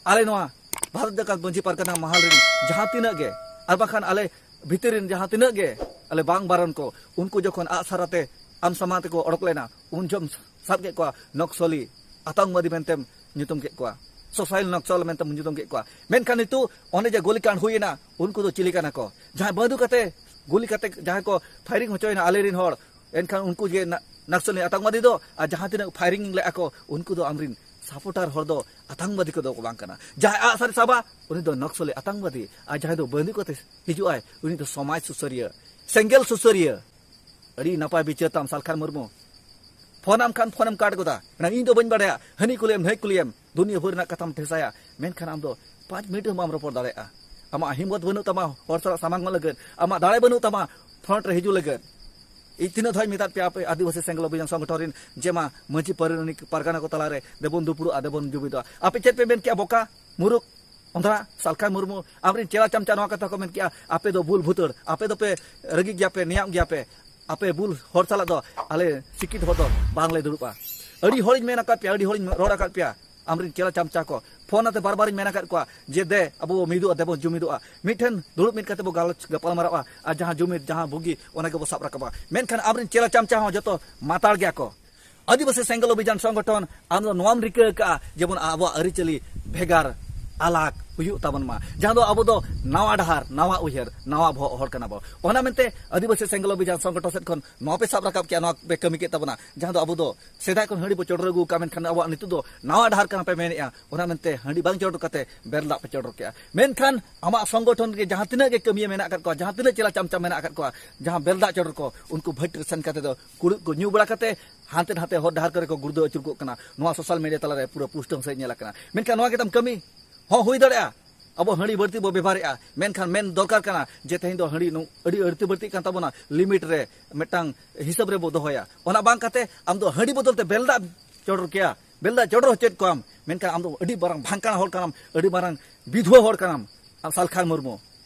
ᱟᱞᱮ ᱱᱚᱣᱟ ᱵᱷᱟᱨᱚᱛ ᱡᱟᱠᱟᱛ ᱢᱟᱹᱡᱷᱤ ᱯᱟᱨᱜᱟᱱᱟ ᱢᱟᱦᱟᱞ ᱨᱤᱱ ᱡᱟᱦᱟᱸ ᱛᱤᱱᱟᱹᱜ ᱜᱮ, ᱟᱨ ᱵᱟᱝᱠᱷᱟᱱ ᱟᱞᱮ ᱵᱷᱤᱛᱤᱨ ᱨᱤᱱ ᱡᱟᱦᱟᱸ ᱛᱤᱱᱟᱹᱜ ᱜᱮ ᱟᱞᱮ ᱵᱟᱝ ᱵᱟᱨᱚᱱ ᱠᱚ, ᱩᱱᱠᱩ ᱡᱚᱠᱷᱚᱱ ᱟᱜᱼᱥᱟᱨ ᱟᱛᱮ ᱟᱢ ᱥᱟᱢᱟᱝ ᱛᱮᱠᱚ ᱚᱰᱚᱠ ᱞᱮᱱᱟ, ᱩᱱ ᱡᱚᱦᱚᱜ ᱥᱟᱵ ᱠᱮᱫ ᱠᱚᱣᱟ ᱱᱚᱠᱥᱚᱞᱤ, ᱟᱛᱚᱝᱠᱵᱟᱫᱤ ᱢᱮᱱᱛᱮᱢ ᱧᱩᱛᱩᱢ ᱠᱮᱫ ᱠᱚᱣᱟ, ᱥᱳᱥᱟᱭᱤᱞ ᱱᱚᱠᱥᱚᱞ ᱢᱮᱱᱛᱮᱢ ᱧᱩᱛᱩᱢ ᱠᱮᱫ ᱠᱚᱣᱟ᱾ ᱢᱮᱱᱠᱷᱟᱱ ᱱᱤᱛᱚᱜ ᱚᱱᱮ ᱡᱮ ᱜᱩᱞᱤ ᱠᱟᱸᱰ ᱦᱩᱭᱮᱱᱟ, ᱩᱱᱠᱩ ᱫᱚ ᱪᱤᱞᱤ ᱠᱟᱱᱟ ᱠᱚ? ᱡᱟᱦᱟᱸᱭ ᱵᱟᱹᱫᱩ ᱠᱟᱛᱮ ᱜᱩᱞᱤ ᱠᱟᱛᱮ ᱡᱟᱦᱟᱸᱭ ᱠᱚ ᱯᱷᱟᱭᱨᱤᱝ ᱦᱚᱪᱚᱭᱮᱱᱟ ᱟᱞᱮᱨᱤᱱ ᱦᱚᱲ, ᱮᱱᱠᱷᱟᱱ ᱩᱱᱠᱩ ᱡᱮ ᱱᱟ-, ᱱᱟᱠᱥᱚᱞᱤ ᱟᱛᱚᱝᱠᱵᱟᱫᱤ ᱫᱚ, ᱟᱨ ᱡᱟᱦᱟᱸ ᱛᱤᱱᱟᱹᱜ ᱯᱷᱟᱭᱨᱤᱝ ᱞᱮᱫᱼᱟ ᱠᱚ, ᱩᱱᱠᱩ ᱫᱚ ᱟᱢᱨᱤᱱ ᱥᱟᱯᱳᱨᱴᱟᱨ ᱦᱚᱲ ᱫᱚ ᱟᱛᱚᱝᱠᱵᱟᱫᱤ ᱠᱚᱫᱚ ᱠᱚ ᱵᱟᱝ ᱠᱟᱱᱟ᱾ ᱡᱟᱦᱟᱸᱭ ᱟᱜᱼᱥᱟᱨᱮ ᱥᱟᱵᱟ, ᱩᱱᱤ ᱫᱚ ᱱᱚᱠᱥᱚᱞᱤ ᱟᱛᱚᱝᱠᱵᱟᱫᱤ, ᱟᱨ ᱡᱟᱦᱟᱸᱭ ᱫᱚ ᱵᱟᱹᱫᱩ ᱠᱟᱛᱮ ᱦᱤᱡᱩᱜ ᱟᱭ, ᱩᱱᱤ ᱫᱚ ᱥᱚᱢᱟᱡᱽ ᱥᱩᱥᱟᱹᱨᱤᱭᱟᱹ, ᱥᱮᱸᱜᱮᱞ ᱥᱩᱥᱟᱹᱨᱤᱭᱟᱹ᱾ ᱟᱹᱰᱤ ᱱᱟᱯᱟᱭ ᱵᱤᱪᱟᱹᱨ ᱛᱟᱢ ᱥᱟᱞᱠᱷᱟᱱ ᱢᱩᱨᱢᱩ᱾ ᱯᱷᱳᱱ ᱟᱢ ᱠᱷᱟᱱ ᱯᱷᱳᱱᱮᱢ ᱠᱟᱴ ᱜᱚᱫᱟ, ᱢᱮᱱᱟ, "ᱤᱧ ᱫᱚ ᱵᱟᱹᱧ ᱵᱟᱲᱟᱭᱟ, ᱦᱟᱹᱱᱤ ᱠᱩᱞᱤᱭᱮᱢ, ᱱᱟᱹᱭ ᱠᱩᱞᱤᱭᱮᱢ, ᱫᱩᱱᱤᱭᱟᱹ ᱵᱷᱳᱨ ᱨᱮᱱᱟᱜ ᱠᱟᱛᱷᱟᱢ ᱴᱷᱮᱥᱟᱭᱟ, ᱢᱮᱱᱠᱷᱟᱱ ᱟᱢ ᱫᱚ ᱯᱟᱸᱪ ᱢᱤᱱᱤᱴ ᱦᱚᱸ ᱵᱟᱢ ᱨᱚᱯᱚᱲ ᱫᱟᱲᱮᱭᱟᱜᱼᱟ᱾ ᱟᱢᱟᱜ ᱦᱤᱢᱢᱚᱛ ᱵᱟᱹᱱᱩᱜ ᱛᱟᱢᱟ ᱦᱚᱲ ᱥᱟᱞᱟᱜ ᱥᱟᱢᱟᱝ ᱞᱟᱹᱜᱤᱫ, ᱟᱢᱟᱜ ᱫᱟᱲᱮ ᱵᱟᱹᱱᱩᱜ ᱛᱟᱢᱟ ᱯᱷᱨᱚᱱᱴ ᱨᱮ ᱦᱤᱡᱩᱜ ᱞᱟᱹᱜᱤᱫ᱾ ᱤᱧ ᱛᱤᱱᱟᱹᱜ ᱫᱷᱟᱣ ᱤᱧ ᱢᱮᱛᱟᱫ ᱯᱮᱭᱟ ᱟᱯᱮ ᱟᱹᱫᱤᱵᱟᱹᱥᱤ ᱥᱮᱸᱜᱮᱞ ᱚᱵᱷᱤᱡᱟᱱ ᱥᱚᱝᱜᱚᱴᱷᱚᱱ ᱨᱤᱱ, ᱡᱮ ᱢᱟ ᱢᱟᱹᱡᱷᱤ ᱯᱟᱨᱟᱱᱤᱠ ᱯᱟᱨᱜᱟᱱᱟ ᱠᱚ ᱛᱟᱞᱟᱨᱮ ᱫᱮᱵᱚᱱ ᱫᱩᱯᱲᱩᱵᱼᱟ, ᱫᱮᱵᱚᱱ ᱡᱩᱢᱤᱫᱚᱜᱼᱟ᱾ ᱟᱯᱮ ᱪᱮᱫ ᱯᱮ ᱢᱮᱱ ᱠᱮᱜᱼᱟ? ᱵᱚᱠᱟ, ᱢᱩᱨᱩᱠ, ᱚᱸᱫᱷᱨᱟ, ᱥᱟᱞᱠᱷᱟᱱ ᱢᱩᱨᱢᱩ, ᱟᱢᱨᱤᱱ ᱪᱮᱞᱟ ᱪᱟᱢᱪᱟ ᱱᱚᱣᱟ ᱠᱟᱛᱷᱟ ᱠᱚ ᱢᱮᱱ ᱠᱮᱜᱼᱟ, ᱟᱯᱮ ᱫᱚ ᱵᱩᱞ ᱵᱷᱩᱛᱟᱹᱲ, ᱟᱯᱮ ᱫᱚᱯᱮ ᱨᱟᱹᱜᱤ ᱜᱮᱭᱟ ᱯᱮ, ᱱᱮᱭᱟᱢ ᱜᱮᱭᱟ ᱯᱮ, ᱟᱯᱮ ᱵᱩᱞ ᱦᱚᱲ ᱥᱟᱞᱟᱜ ᱫᱚ ᱟᱞᱮ ᱥᱤᱠᱠᱷᱤᱛ ᱦᱚᱲ ᱫᱚ ᱵᱟᱝᱞᱮ ᱫᱩᱲᱩᱵᱼᱟ᱾ ᱟᱹᱰᱤ ᱦᱚᱲᱤᱧ ᱢᱮᱱ ᱟᱠᱟᱫ ᱯᱮᱭᱟ, ᱟᱹᱰᱤ ᱦᱚᱲᱤᱧ ᱨᱚᱲ ᱟᱠᱟᱫ ᱯᱮᱭᱟ, ᱟᱢᱨᱤᱱ ᱪᱮᱞᱟ ᱪᱟᱢᱪᱟ ᱠᱚ ᱯᱷᱳᱱ ᱟᱛᱮ ᱵᱟᱨ ᱵᱟᱨᱤᱧ ᱢᱮᱱ ᱟᱠᱟᱫ ᱠᱚᱣᱟ ᱡᱮ, "ᱫᱮ, ᱟᱵᱚ ᱵᱚ ᱢᱤᱫᱚᱜᱼᱟ, ᱫᱮᱵᱚᱱ ᱡᱩᱢᱤᱫᱚᱜᱼᱟ, ᱢᱤᱫᱴᱷᱮᱱ ᱫᱩᱲᱩᱵ ᱢᱤᱫ ᱠᱟᱛᱮ ᱵᱚ ᱜᱟᱞᱚᱪ ᱜᱟᱯᱟᱞ ᱢᱟᱨᱟᱣᱟ, ᱟᱨ ᱡᱟᱦᱟᱸ ᱡᱩᱢᱤᱫ, ᱡᱟᱦᱟᱸ ᱵᱩᱜᱤ, ᱚᱱᱟ ᱜᱮᱵᱚ ᱥᱟᱵ ᱨᱟᱠᱟᱵᱟ᱾" ᱢᱮᱱᱠᱷᱟᱱ ᱟᱢᱨᱤᱱ ᱪᱮᱞᱟ ᱪᱟᱢᱪᱟ ᱦᱚᱸ ᱡᱚᱛᱚ ᱢᱟᱛᱟᱲ ᱜᱮᱭᱟ ᱠᱚ᱾ ᱟᱹᱫᱤᱵᱟᱹᱥᱤ ᱥᱮᱸᱜᱮᱞ ᱚᱵᱷᱤᱡᱟᱱ ᱥᱚᱝᱜᱚᱴᱷᱚᱱ, ᱟᱢ ᱫᱚ ᱱᱚᱣᱟᱢ ᱨᱤᱠᱟᱹ ᱟᱠᱟᱫᱼᱟ ᱡᱮᱢᱚᱱ ᱟᱵᱚᱣᱟᱜ ᱟᱹᱨᱤᱪᱟᱹᱞᱤ ᱵᱷᱮᱜᱟᱨ ᱟᱞᱟᱜᱽ ᱦᱩᱭᱩᱜ ᱛᱟᱵᱚᱱ ᱢᱟ, ᱡᱟᱦᱟᱸ ᱫᱚ ᱟᱵᱚ ᱫᱚ ᱱᱟᱣᱟ ᱰᱟᱦᱟᱨ, ᱱᱟᱣᱟ ᱩᱭᱦᱟᱹᱨ, ᱱᱟᱣᱟ ᱵᱚᱦᱚᱜ ᱦᱚᱲ ᱠᱟᱱᱟ ᱵᱚ᱾ ᱚᱱᱟ ᱢᱮᱱᱛᱮ ᱟᱹᱫᱤᱵᱟᱹᱥᱤ ᱥᱮᱸᱜᱮᱞ ᱚᱵᱷᱤᱡᱟᱱ ᱥᱚᱝᱜᱚᱴᱷᱚᱱ ᱥᱮᱫ ᱠᱷᱚᱱ ᱱᱚᱣᱟ ᱯᱮ ᱥᱟᱵ ᱨᱟᱠᱟᱵ ᱠᱮᱜᱼᱟ, ᱱᱚᱣᱟ ᱯᱮ ᱠᱟᱹᱢᱤ ᱠᱮᱫ ᱛᱟᱵᱚᱱᱟ, ᱡᱟᱦᱟᱸ ᱫᱚ ᱟᱵᱚ ᱫᱚ ᱥᱮᱫᱟᱭ ᱠᱷᱚᱱ ᱦᱟᱺᱰᱤ ᱵᱚ ᱪᱚᱰᱚᱨ ᱟᱹᱜᱩ ᱟᱠᱟᱫ, ᱢᱮᱱᱠᱷᱟᱱ ᱟᱵᱚᱣᱟᱜ ᱱᱤᱛᱚᱜ ᱫᱚ ᱱᱟᱣᱟ ᱰᱟᱦᱟᱨ ᱠᱟᱱᱟ ᱯᱮ ᱢᱮᱱᱮᱫᱼᱟ᱾ ᱚᱱᱟ ᱢᱮᱱᱛᱮ ᱦᱟᱺᱰᱤ ᱵᱟᱝ ᱪᱚᱰᱚᱨ ᱠᱟᱛᱮ ᱵᱮᱨᱮᱞ ᱫᱟᱜ ᱯᱮ ᱪᱚᱰᱚᱨ ᱠᱮᱜᱼᱟ᱾ ᱢᱮᱱᱠᱷᱟᱱ ᱟᱢᱟᱜ ᱥᱚᱝᱜᱚᱴᱷᱚᱱ ᱨᱮ ᱡᱟᱦᱟᱸ ᱛᱤᱱᱟᱹᱜ ᱜᱮ ᱠᱟᱹᱢᱤᱭᱟᱹ ᱢᱮᱱᱟᱜ ᱟᱠᱟᱫ ᱠᱚᱣᱟ, ᱡᱟᱦᱟᱸ ᱛᱤᱱᱟᱹᱜ ᱪᱮᱞᱟ ᱪᱟᱢᱪᱟ ᱢᱮᱱᱟᱜ ᱟᱠᱟᱫ ᱠᱚᱣᱟ, ᱡᱟᱦᱟᱸ ᱵᱮᱨᱮᱞ ᱫᱟᱜ ᱪᱚᱰᱚᱨ ᱠᱚ, ᱩᱱᱠᱩ ᱵᱷᱟᱹᱴ ᱨᱮ ᱥᱮᱱ ᱠᱟᱛᱮ ᱫᱚ ᱠᱩᱲᱩᱵ ᱠᱚ ᱧᱩ ᱵᱟᱲᱟ ᱠᱟᱛᱮ ᱦᱟᱱᱛᱮ ᱱᱟᱛᱮ ᱦᱚᱨ ᱰᱟᱦᱟᱨ ᱠᱚᱨᱮ ᱠᱚ ᱜᱩᱲᱫᱟᱹ ᱟᱹᱪᱩᱨ ᱠᱚᱜ ᱠᱟᱱᱟ᱾ ᱱᱚᱣᱟ ᱥᱳᱥᱟᱞ ᱢᱤᱰᱤᱭᱟ ᱛᱟᱞᱟᱨᱮ ᱯᱩᱨᱟᱹ ᱯᱩᱥᱴᱟᱹᱣ ᱥᱟᱺᱦᱤᱡ ᱧᱮᱞ ᱟᱠᱟᱱᱟ᱾ ᱢᱮᱱᱠᱷᱟᱱ ᱱᱚᱣᱟ ᱜᱮᱛᱟᱢ ᱠᱟᱹᱢᱤ? ᱦᱚᱸ, ᱦᱩᱭ ᱫᱟᱲᱮᱭᱟᱜᱼᱟ ᱟᱵᱚ ᱦᱟᱺᱰᱤ ᱵᱟᱹᱲᱛᱤ ᱵᱚ ᱵᱮᱵᱷᱟᱨᱮᱜᱼᱟ, ᱢᱮᱱᱠᱷᱟᱱ ᱢᱮᱱ ᱫᱚᱨᱠᱟᱨ ᱠᱟᱱᱟ ᱡᱮ ᱛᱮᱦᱮᱧ ᱫᱚ ᱦᱟᱺᱰᱤ ᱱᱩ-, ᱟᱹᱰᱤ ᱟᱹᱲᱛᱤ ᱵᱟᱹᱲᱛᱤᱜ ᱠᱟᱱ ᱛᱟᱵᱚᱱᱟ, ᱞᱤᱢᱤᱴ ᱨᱮ, ᱢᱤᱫᱴᱟᱝ ᱦᱤᱥᱟᱹᱵ ᱨᱮᱵᱚ ᱫᱚᱦᱚᱭᱟ᱾ ᱚᱱᱟ ᱵᱟᱝ ᱠᱟᱛᱮ ᱟᱢ ᱫᱚ ᱦᱟᱺᱰᱤ ᱵᱚᱫᱚᱞ ᱛᱮ ᱵᱮᱨᱮᱞ ᱫᱟᱜ ᱪᱚᱰᱚᱨ ᱠᱮᱭᱟ, ᱵᱮᱨᱮᱞ ᱫᱟᱜ ᱪᱚᱰᱚᱨ ᱦᱚᱪᱚᱭᱮᱫ ᱠᱚᱣᱟᱢ, ᱢᱮᱱᱠᱷᱟᱱ ᱟᱢ ᱫᱚ ᱟᱹᱰᱤ ᱢᱟᱨᱟᱝ ᱵᱷᱟᱝᱠᱟᱲ ᱦᱚᱲ ᱠᱟᱱᱟᱢ, ᱟᱹᱰᱤ ᱢᱟᱨᱟᱝ ᱵᱤᱫᱷᱩᱣᱟᱹ ᱦᱚᱲ ᱠᱟᱱᱟᱢ, ᱟᱢ ᱥᱟᱞᱠᱷᱟᱱ ᱢᱩᱨᱢᱩ᱾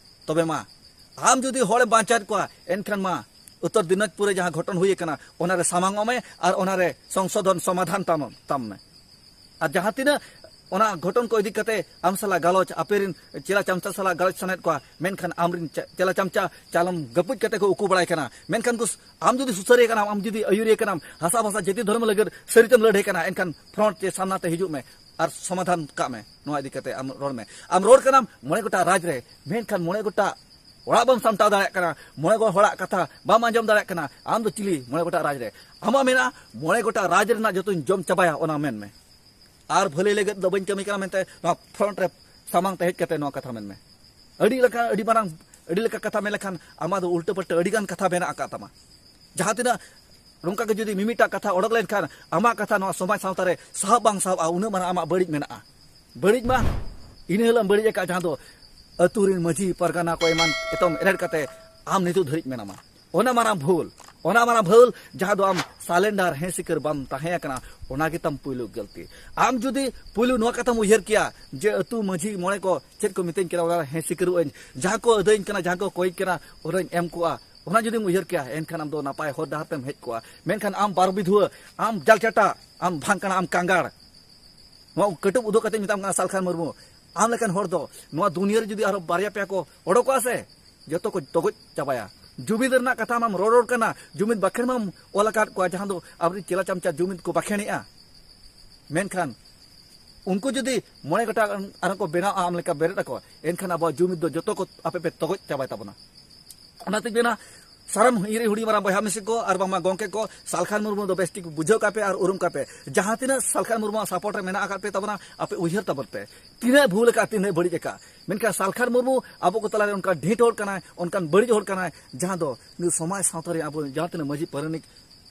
ᱛᱚᱵᱮ ᱢᱟ, ᱟᱢ ᱡᱩᱫᱤ ᱦᱚᱲᱮᱢ ᱵᱟᱧᱪᱟᱣᱮᱫ ᱠᱚᱣᱟ, ᱮᱱᱠᱷᱟᱱ ᱢᱟ ᱩᱛᱛᱚᱨ ᱫᱤᱱᱟᱡᱽᱯᱩᱨ ᱨᱮ ᱡᱟᱦᱟᱸ ᱜᱷᱚᱴᱚᱱ ᱦᱩᱭ ᱟᱠᱟᱱᱟ, ᱚᱱᱟᱨᱮ ᱥᱟᱢᱟᱝᱚᱜ ᱢᱮ ᱟᱨ ᱚᱱᱟᱨᱮ ᱥᱚᱝᱥᱳᱫᱷᱚᱱ, ᱥᱚᱢᱟᱫᱷᱟᱱ ᱛᱟᱢ, ᱛᱟᱢ ᱢᱮ᱾ ᱟᱨ ᱡᱟᱦᱟᱸ ᱛᱤᱱᱟᱹᱜ ᱚᱱᱟ ᱜᱷᱚᱴᱚᱱ ᱠᱚ ᱤᱫᱤ ᱠᱟᱛᱮ ᱟᱢ ᱥᱟᱞᱟᱜ ᱜᱟᱞᱚᱪ, ᱟᱯᱮ ᱨᱮᱱ ᱪᱮᱞᱟ ᱪᱟᱢᱪᱟ ᱥᱟᱞᱟᱜ ᱜᱟᱞᱚᱪ ᱥᱟᱱᱟᱭᱮᱫ ᱠᱚᱣᱟ, ᱢᱮᱱᱠᱷᱟᱱ ᱟᱢᱨᱮᱱ ᱪᱮ-, ᱪᱮᱞᱟ ᱪᱟᱢᱪᱟ ᱪᱟᱞᱚᱢ ᱜᱟᱹᱯᱩᱡ ᱠᱟᱛᱮ ᱠᱚ ᱩᱠᱩ ᱵᱟᱲᱟᱭ ᱠᱟᱱᱟ᱾ ᱢᱮᱱᱠᱷᱟᱱ ᱠᱚ ᱥ-, ᱟᱢ ᱡᱩᱫᱤ ᱥᱩᱥᱟᱹᱨᱤᱭᱟᱹ ᱠᱟᱱᱟᱢ, ᱟᱢ ᱡᱩᱫᱤ ᱟᱹᱭᱩᱨᱤᱭᱟᱹ ᱠᱟᱱᱟᱢ, ᱦᱟᱥᱟ ᱵᱷᱟᱥᱟ ᱡᱟᱹᱛᱤ ᱫᱷᱚᱨᱢᱚ ᱞᱟᱹᱜᱤᱫ ᱥᱟᱹᱨᱤᱛᱮᱢ ᱞᱟᱹᱲᱦᱟᱹᱭ ᱠᱟᱱᱟ, ᱮᱱᱠᱷᱟᱱ ᱯᱷᱨᱚᱱᱴ ᱪᱮ ᱥᱟᱢᱱᱟ ᱛᱮ ᱦᱤᱡᱩᱜ ᱢᱮ ᱟᱨ ᱥᱚᱢᱟᱫᱷᱟᱱ ᱠᱟᱜ ᱢᱮ᱾ ᱱᱚᱣᱟ ᱤᱫᱤ ᱠᱟᱛᱮ ᱟᱢ ᱨᱚᱲ ᱢᱮ᱾ ᱟᱢ ᱨᱚᱲ ᱠᱟᱱᱟᱢ ᱢᱚᱬᱮ ᱜᱚᱴᱟᱝ ᱨᱟᱡᱽ ᱨᱮ, ᱢᱮᱱᱠᱷᱟᱱ ᱢᱚᱬᱮ ᱜᱚᱴᱟᱝ ᱚᱲᱟᱜ ᱵᱟᱢ ᱥᱟᱢᱴᱟᱣ ᱫᱟᱲᱮᱭᱟᱜ ᱠᱟᱱᱟ, ᱢᱚᱬᱮ ᱜᱚᱴᱟᱝ ᱦᱚᱲᱟᱜ ᱠᱟᱛᱷᱟ ᱵᱟᱢ ᱟᱸᱡᱚᱢ ᱫᱟᱲᱮᱭᱟᱜ ᱠᱟᱱᱟ᱾ ᱟᱢ ᱫᱚ ᱪᱤᱞᱤ? ᱢᱚᱬᱮ ᱜᱚᱴᱟᱝ ᱨᱟᱡᱽ ᱨᱮ ᱟᱢᱟᱜ ᱢᱮᱱᱟᱜᱼᱟ, ᱢᱚᱬᱮ ᱜᱚᱴᱟᱝ ᱨᱟᱡᱽ ᱨᱮᱱᱟᱜ ᱡᱚᱛᱚᱧ ᱡᱚᱢ ᱪᱟᱵᱟᱭᱟ, ᱚᱱᱟ ᱢᱮᱱ ᱢᱮ᱾ ᱟᱨ ᱵᱷᱟᱹᱞᱟᱹᱭ ᱞᱟᱹᱜᱤᱫ ᱫᱚ ᱵᱟᱹᱧ ᱠᱟᱹᱢᱤ ᱠᱟᱱᱟ ᱢᱮᱱᱛᱮ ᱱᱚᱣᱟ ᱯᱷᱨᱚᱱᱴ ᱨᱮ ᱥᱟᱢᱟᱝ ᱛᱮ ᱦᱮᱡ ᱠᱟᱛᱮ ᱱᱚᱣᱟ ᱠᱟᱛᱷᱟ ᱢᱮᱱ ᱢᱮ᱾ ᱟᱹᱰᱤ ᱞᱮᱠᱟ, ᱟᱹᱰᱤ ᱢᱟᱨᱟᱝ, ᱟᱹᱰᱤ ᱞᱮᱠᱟ ᱠᱟᱛᱷᱟ ᱢᱮᱱ ᱞᱮᱠᱷᱟᱱ ᱟᱢᱟᱜ ᱫᱚ ᱩᱞᱴᱟᱹ ᱯᱟᱞᱴᱟᱹ ᱟᱹᱰᱤ ᱜᱟᱱ ᱠᱟᱛᱷᱟ ᱢᱮᱱᱟᱜ ᱟᱠᱟᱫ ᱛᱟᱢᱟ᱾ ᱡᱟᱦᱟᱸ ᱛᱤᱱᱟᱹᱜ ᱱᱚᱝᱠᱟ ᱜᱮ ᱡᱩᱫᱤ ᱢᱤᱢᱤᱫᱴᱟᱝ ᱠᱟᱛᱷᱟ ᱚᱰᱚᱠ ᱞᱮᱱᱠᱷᱟᱱ ᱟᱢᱟᱜ ᱠᱟᱛᱷᱟ ᱱᱚᱣᱟ ᱥᱚᱢᱟᱡᱽ ᱥᱟᱶᱛᱟ ᱨᱮ ᱥᱟᱦᱟᱵ ᱵᱟᱝ ᱥᱟᱦᱟᱵᱼᱟ, ᱩᱱᱟᱹᱜ ᱢᱟᱨᱟᱝ ᱟᱢᱟᱜ ᱵᱟᱹᱲᱤᱡ ᱢᱮᱱᱟᱜᱼᱟ᱾ ᱵᱟᱹᱲᱤᱡ ᱢᱟ ᱤᱱᱟᱹ ᱦᱤᱞᱳᱜ ᱮᱢ ᱵᱟᱹᱲᱤᱡ ᱟᱠᱟᱫ, ᱡᱟᱦᱟᱸ ᱫᱚ ᱟᱹᱛᱩ ᱨᱮᱱ ᱢᱟᱹᱡᱷᱤ ᱯᱟᱨᱜᱟᱱᱟ ᱠᱚ ᱮᱢᱟᱱ ᱮᱛᱚᱢ ᱮᱨᱮᱲ ᱠᱟᱛᱮ ᱟᱢ ᱱᱤᱛᱚᱜ ᱫᱷᱟᱹᱨᱤᱡ ᱢᱮᱱᱟᱢᱟ᱾ ᱚᱱᱟ ᱢᱟᱨᱟᱝ ᱵᱷᱩᱞ, ᱚᱱᱟ ᱢᱟᱨᱟᱝ ᱵᱷᱩᱞ, ᱡᱟᱦᱟᱸ ᱫᱚ ᱟᱢ ᱥᱟᱞᱮᱱᱰᱟᱨ, ᱦᱮᱸ ᱥᱤᱠᱟᱹᱨ ᱵᱟᱢ ᱛᱟᱦᱮᱸ ᱟᱠᱟᱱᱟ, ᱚᱱᱟ ᱜᱮᱛᱟᱢ ᱯᱩᱭᱞᱩ ᱜᱟᱹᱞᱛᱤ᱾ ᱟᱢ ᱡᱩᱫᱤ ᱯᱩᱭᱞᱩ ᱱᱚᱣᱟ ᱠᱟᱛᱷᱟᱢ ᱩᱭᱦᱟᱹᱨ ᱠᱮᱭᱟ ᱡᱮ ᱟᱹᱛᱩ ᱢᱟᱹᱡᱷᱤ ᱢᱚᱬᱮ ᱠᱚ ᱪᱮᱫ ᱠᱚ ᱢᱤᱛᱟᱹᱧ ᱠᱟᱱᱟ, ᱚᱱᱟ ᱨᱮ ᱦᱮᱸ ᱥᱤᱠᱟᱹᱨᱚᱜ ᱟᱹᱧ, ᱡᱟᱦᱟᱸ ᱠᱚ ᱟᱹᱫᱟᱹᱭᱟᱹᱧ ᱠᱟᱱᱟ, ᱡᱟᱦᱟᱸ ᱠᱚ ᱠᱚᱭᱤᱧ ᱠᱟᱱᱟ, ᱚᱱᱟᱧ ᱮᱢ ᱠᱚᱜᱼᱟ, ᱚᱱᱟ ᱡᱩᱫᱤᱢ ᱩᱭᱦᱟᱹᱨ ᱠᱮᱭᱟ, ᱮᱱᱠᱷᱟᱱ ᱟᱢ ᱫᱚ ᱱᱟᱯᱟᱭ ᱦᱚᱨ ᱰᱟᱦᱟᱨ ᱛᱮᱢ ᱦᱮᱡ ᱠᱚᱜᱼᱟ᱾ ᱢᱮᱱᱠᱷᱟᱱ ᱟᱢ ᱵᱟᱨ ᱵᱤᱫᱷᱩᱣᱟᱹ, ᱟᱢ ᱡᱟᱞᱪᱟᱴᱟ, ᱟᱢ ᱵᱷᱟᱝᱠᱟᱲᱟ, ᱟᱢ ᱠᱟᱸᱜᱟᱲ, ᱱᱚᱣᱟ ᱠᱟᱹᱴᱩᱵ ᱩᱫᱩᱜ ᱠᱟᱛᱮᱧ ᱢᱮᱛᱟᱢ ᱠᱟᱱᱟ, ᱥᱟᱞᱠᱷᱟᱱ ᱢᱩᱨᱢᱩ, ᱟᱢ ᱞᱮᱠᱟᱱ ᱦᱚᱲ ᱫᱚ ᱱᱚᱣᱟ ᱫᱩᱱᱤᱭᱟᱹ ᱨᱮ ᱡᱩᱫᱤ ᱟᱨᱦᱚᱸ ᱵᱟᱨᱭᱟ ᱯᱮᱭᱟ ᱠᱚ ᱚᱰᱚᱠᱚᱜᱼᱟ ᱥᱮ, ᱡᱚᱛᱚ ᱠᱚ ᱛᱚᱜᱚᱡ ᱪᱟᱵᱟᱭᱟ᱾ ᱡᱩᱢᱤᱫ ᱨᱮᱱᱟᱜ ᱠᱟᱛᱷᱟ ᱢᱟᱢ ᱨᱚᱲ ᱨᱚᱲ ᱠᱟᱱᱟ, ᱡᱩᱢᱤᱫ ᱵᱟᱠᱷᱮᱬ ᱢᱟᱢ ᱚᱞ ᱟᱠᱟᱫ ᱠᱚᱣᱟ, ᱡᱟᱦᱟᱸ ᱫᱚ ᱟᱵᱚᱨᱮᱱ ᱪᱮᱞᱟ ᱪᱟᱢᱪᱟ ᱡᱩᱢᱤᱫ ᱠᱚ ᱵᱟᱠᱷᱮᱬᱮᱜᱼᱟ᱾ ᱢᱮᱱᱠᱷᱟᱱ ᱩᱱᱠᱩ ᱡᱩᱫᱤ ᱢᱚᱬᱮ ᱜᱚᱴᱟᱝ ᱟᱨᱦᱚᱸ ᱠᱚ ᱵᱮᱱᱟᱣᱟ ᱟᱢ ᱞᱮᱠᱟ ᱵᱮᱨᱮᱫ ᱟᱠᱚ, ᱮᱱᱠᱷᱟᱱ ᱟᱵᱚᱣᱟᱜ ᱡᱩᱢᱤᱫ ᱫᱚ ᱡᱚᱛᱚ ᱠᱚ ᱟᱯᱮ ᱯᱮ ᱛᱚᱜᱚᱡ ᱪᱟᱵᱟᱭ ᱛᱟᱵᱚᱱᱟ᱾ ᱚᱱᱟᱛᱮᱧ ᱢᱮᱱᱟ, ᱥᱟᱱᱟᱢ ᱤᱧ ᱨᱮᱱ ᱦᱩᱰᱤᱧ ᱢᱟᱨᱟᱝ ᱵᱚᱭᱦᱟ ᱢᱤᱥᱤ ᱠᱚ ᱟᱨ ᱵᱟᱝᱢᱟ ᱜᱚᱢᱠᱮ ᱠᱚ, ᱥᱟᱞᱠᱷᱟᱱ ᱢᱩᱨᱢᱩ ᱫᱚ ᱵᱮᱥ ᱴᱷᱤᱠ ᱵᱩᱡᱷᱟᱹᱣ ᱠᱟᱜ ᱯᱮ ᱟᱨ ᱩᱨᱩᱢ ᱠᱟᱜ ᱯᱮ᱾ ᱡᱟᱦᱟᱸ ᱛᱤᱱᱟᱹᱜ ᱥᱟᱞᱠᱷᱟᱱ ᱢᱩᱨᱢᱩᱣᱟᱜ ᱥᱟᱯᱳᱨᱴ ᱨᱮ ᱢᱮᱱᱟᱜ ᱟᱠᱟᱫ ᱯᱮ ᱛᱟᱵᱚᱱᱟ, ᱟᱯᱮ ᱩᱭᱦᱟᱹᱨ ᱛᱟᱵᱚᱱ ᱯᱮ, ᱛᱤᱱᱟᱹᱜ ᱵᱷᱩᱞ ᱟᱠᱟᱫ, ᱛᱤᱱᱟᱹᱜ ᱵᱟᱹᱲᱤᱡ ᱟᱠᱟᱫ᱾ ᱢᱮᱱᱠᱷᱟᱱ ᱥᱟᱞᱠᱷᱟᱱ ᱢᱩᱨᱢᱩ ᱟᱵᱚ ᱠᱚ ᱛᱟᱞᱟᱨᱮ ᱚᱱᱠᱟᱱ ᱰᱷᱤᱸᱴ ᱦᱚᱲ ᱠᱟᱱᱟᱭ, ᱚᱱᱠᱟᱱ ᱵᱟᱹᱲᱤᱡ ᱦᱚᱲ ᱠᱟᱱᱟᱭ, ᱡᱟᱦᱟᱸ ᱫᱚ ᱱᱩᱭ ᱥᱚᱢᱟᱡᱽ ᱥᱟᱶᱛᱟ ᱨᱮ ᱟᱵᱚ ᱡᱟᱦᱟᱸ ᱛᱤᱱᱟᱹᱜ ᱢᱟᱹᱡᱷᱤ ᱯᱟᱨᱟᱱᱤᱠ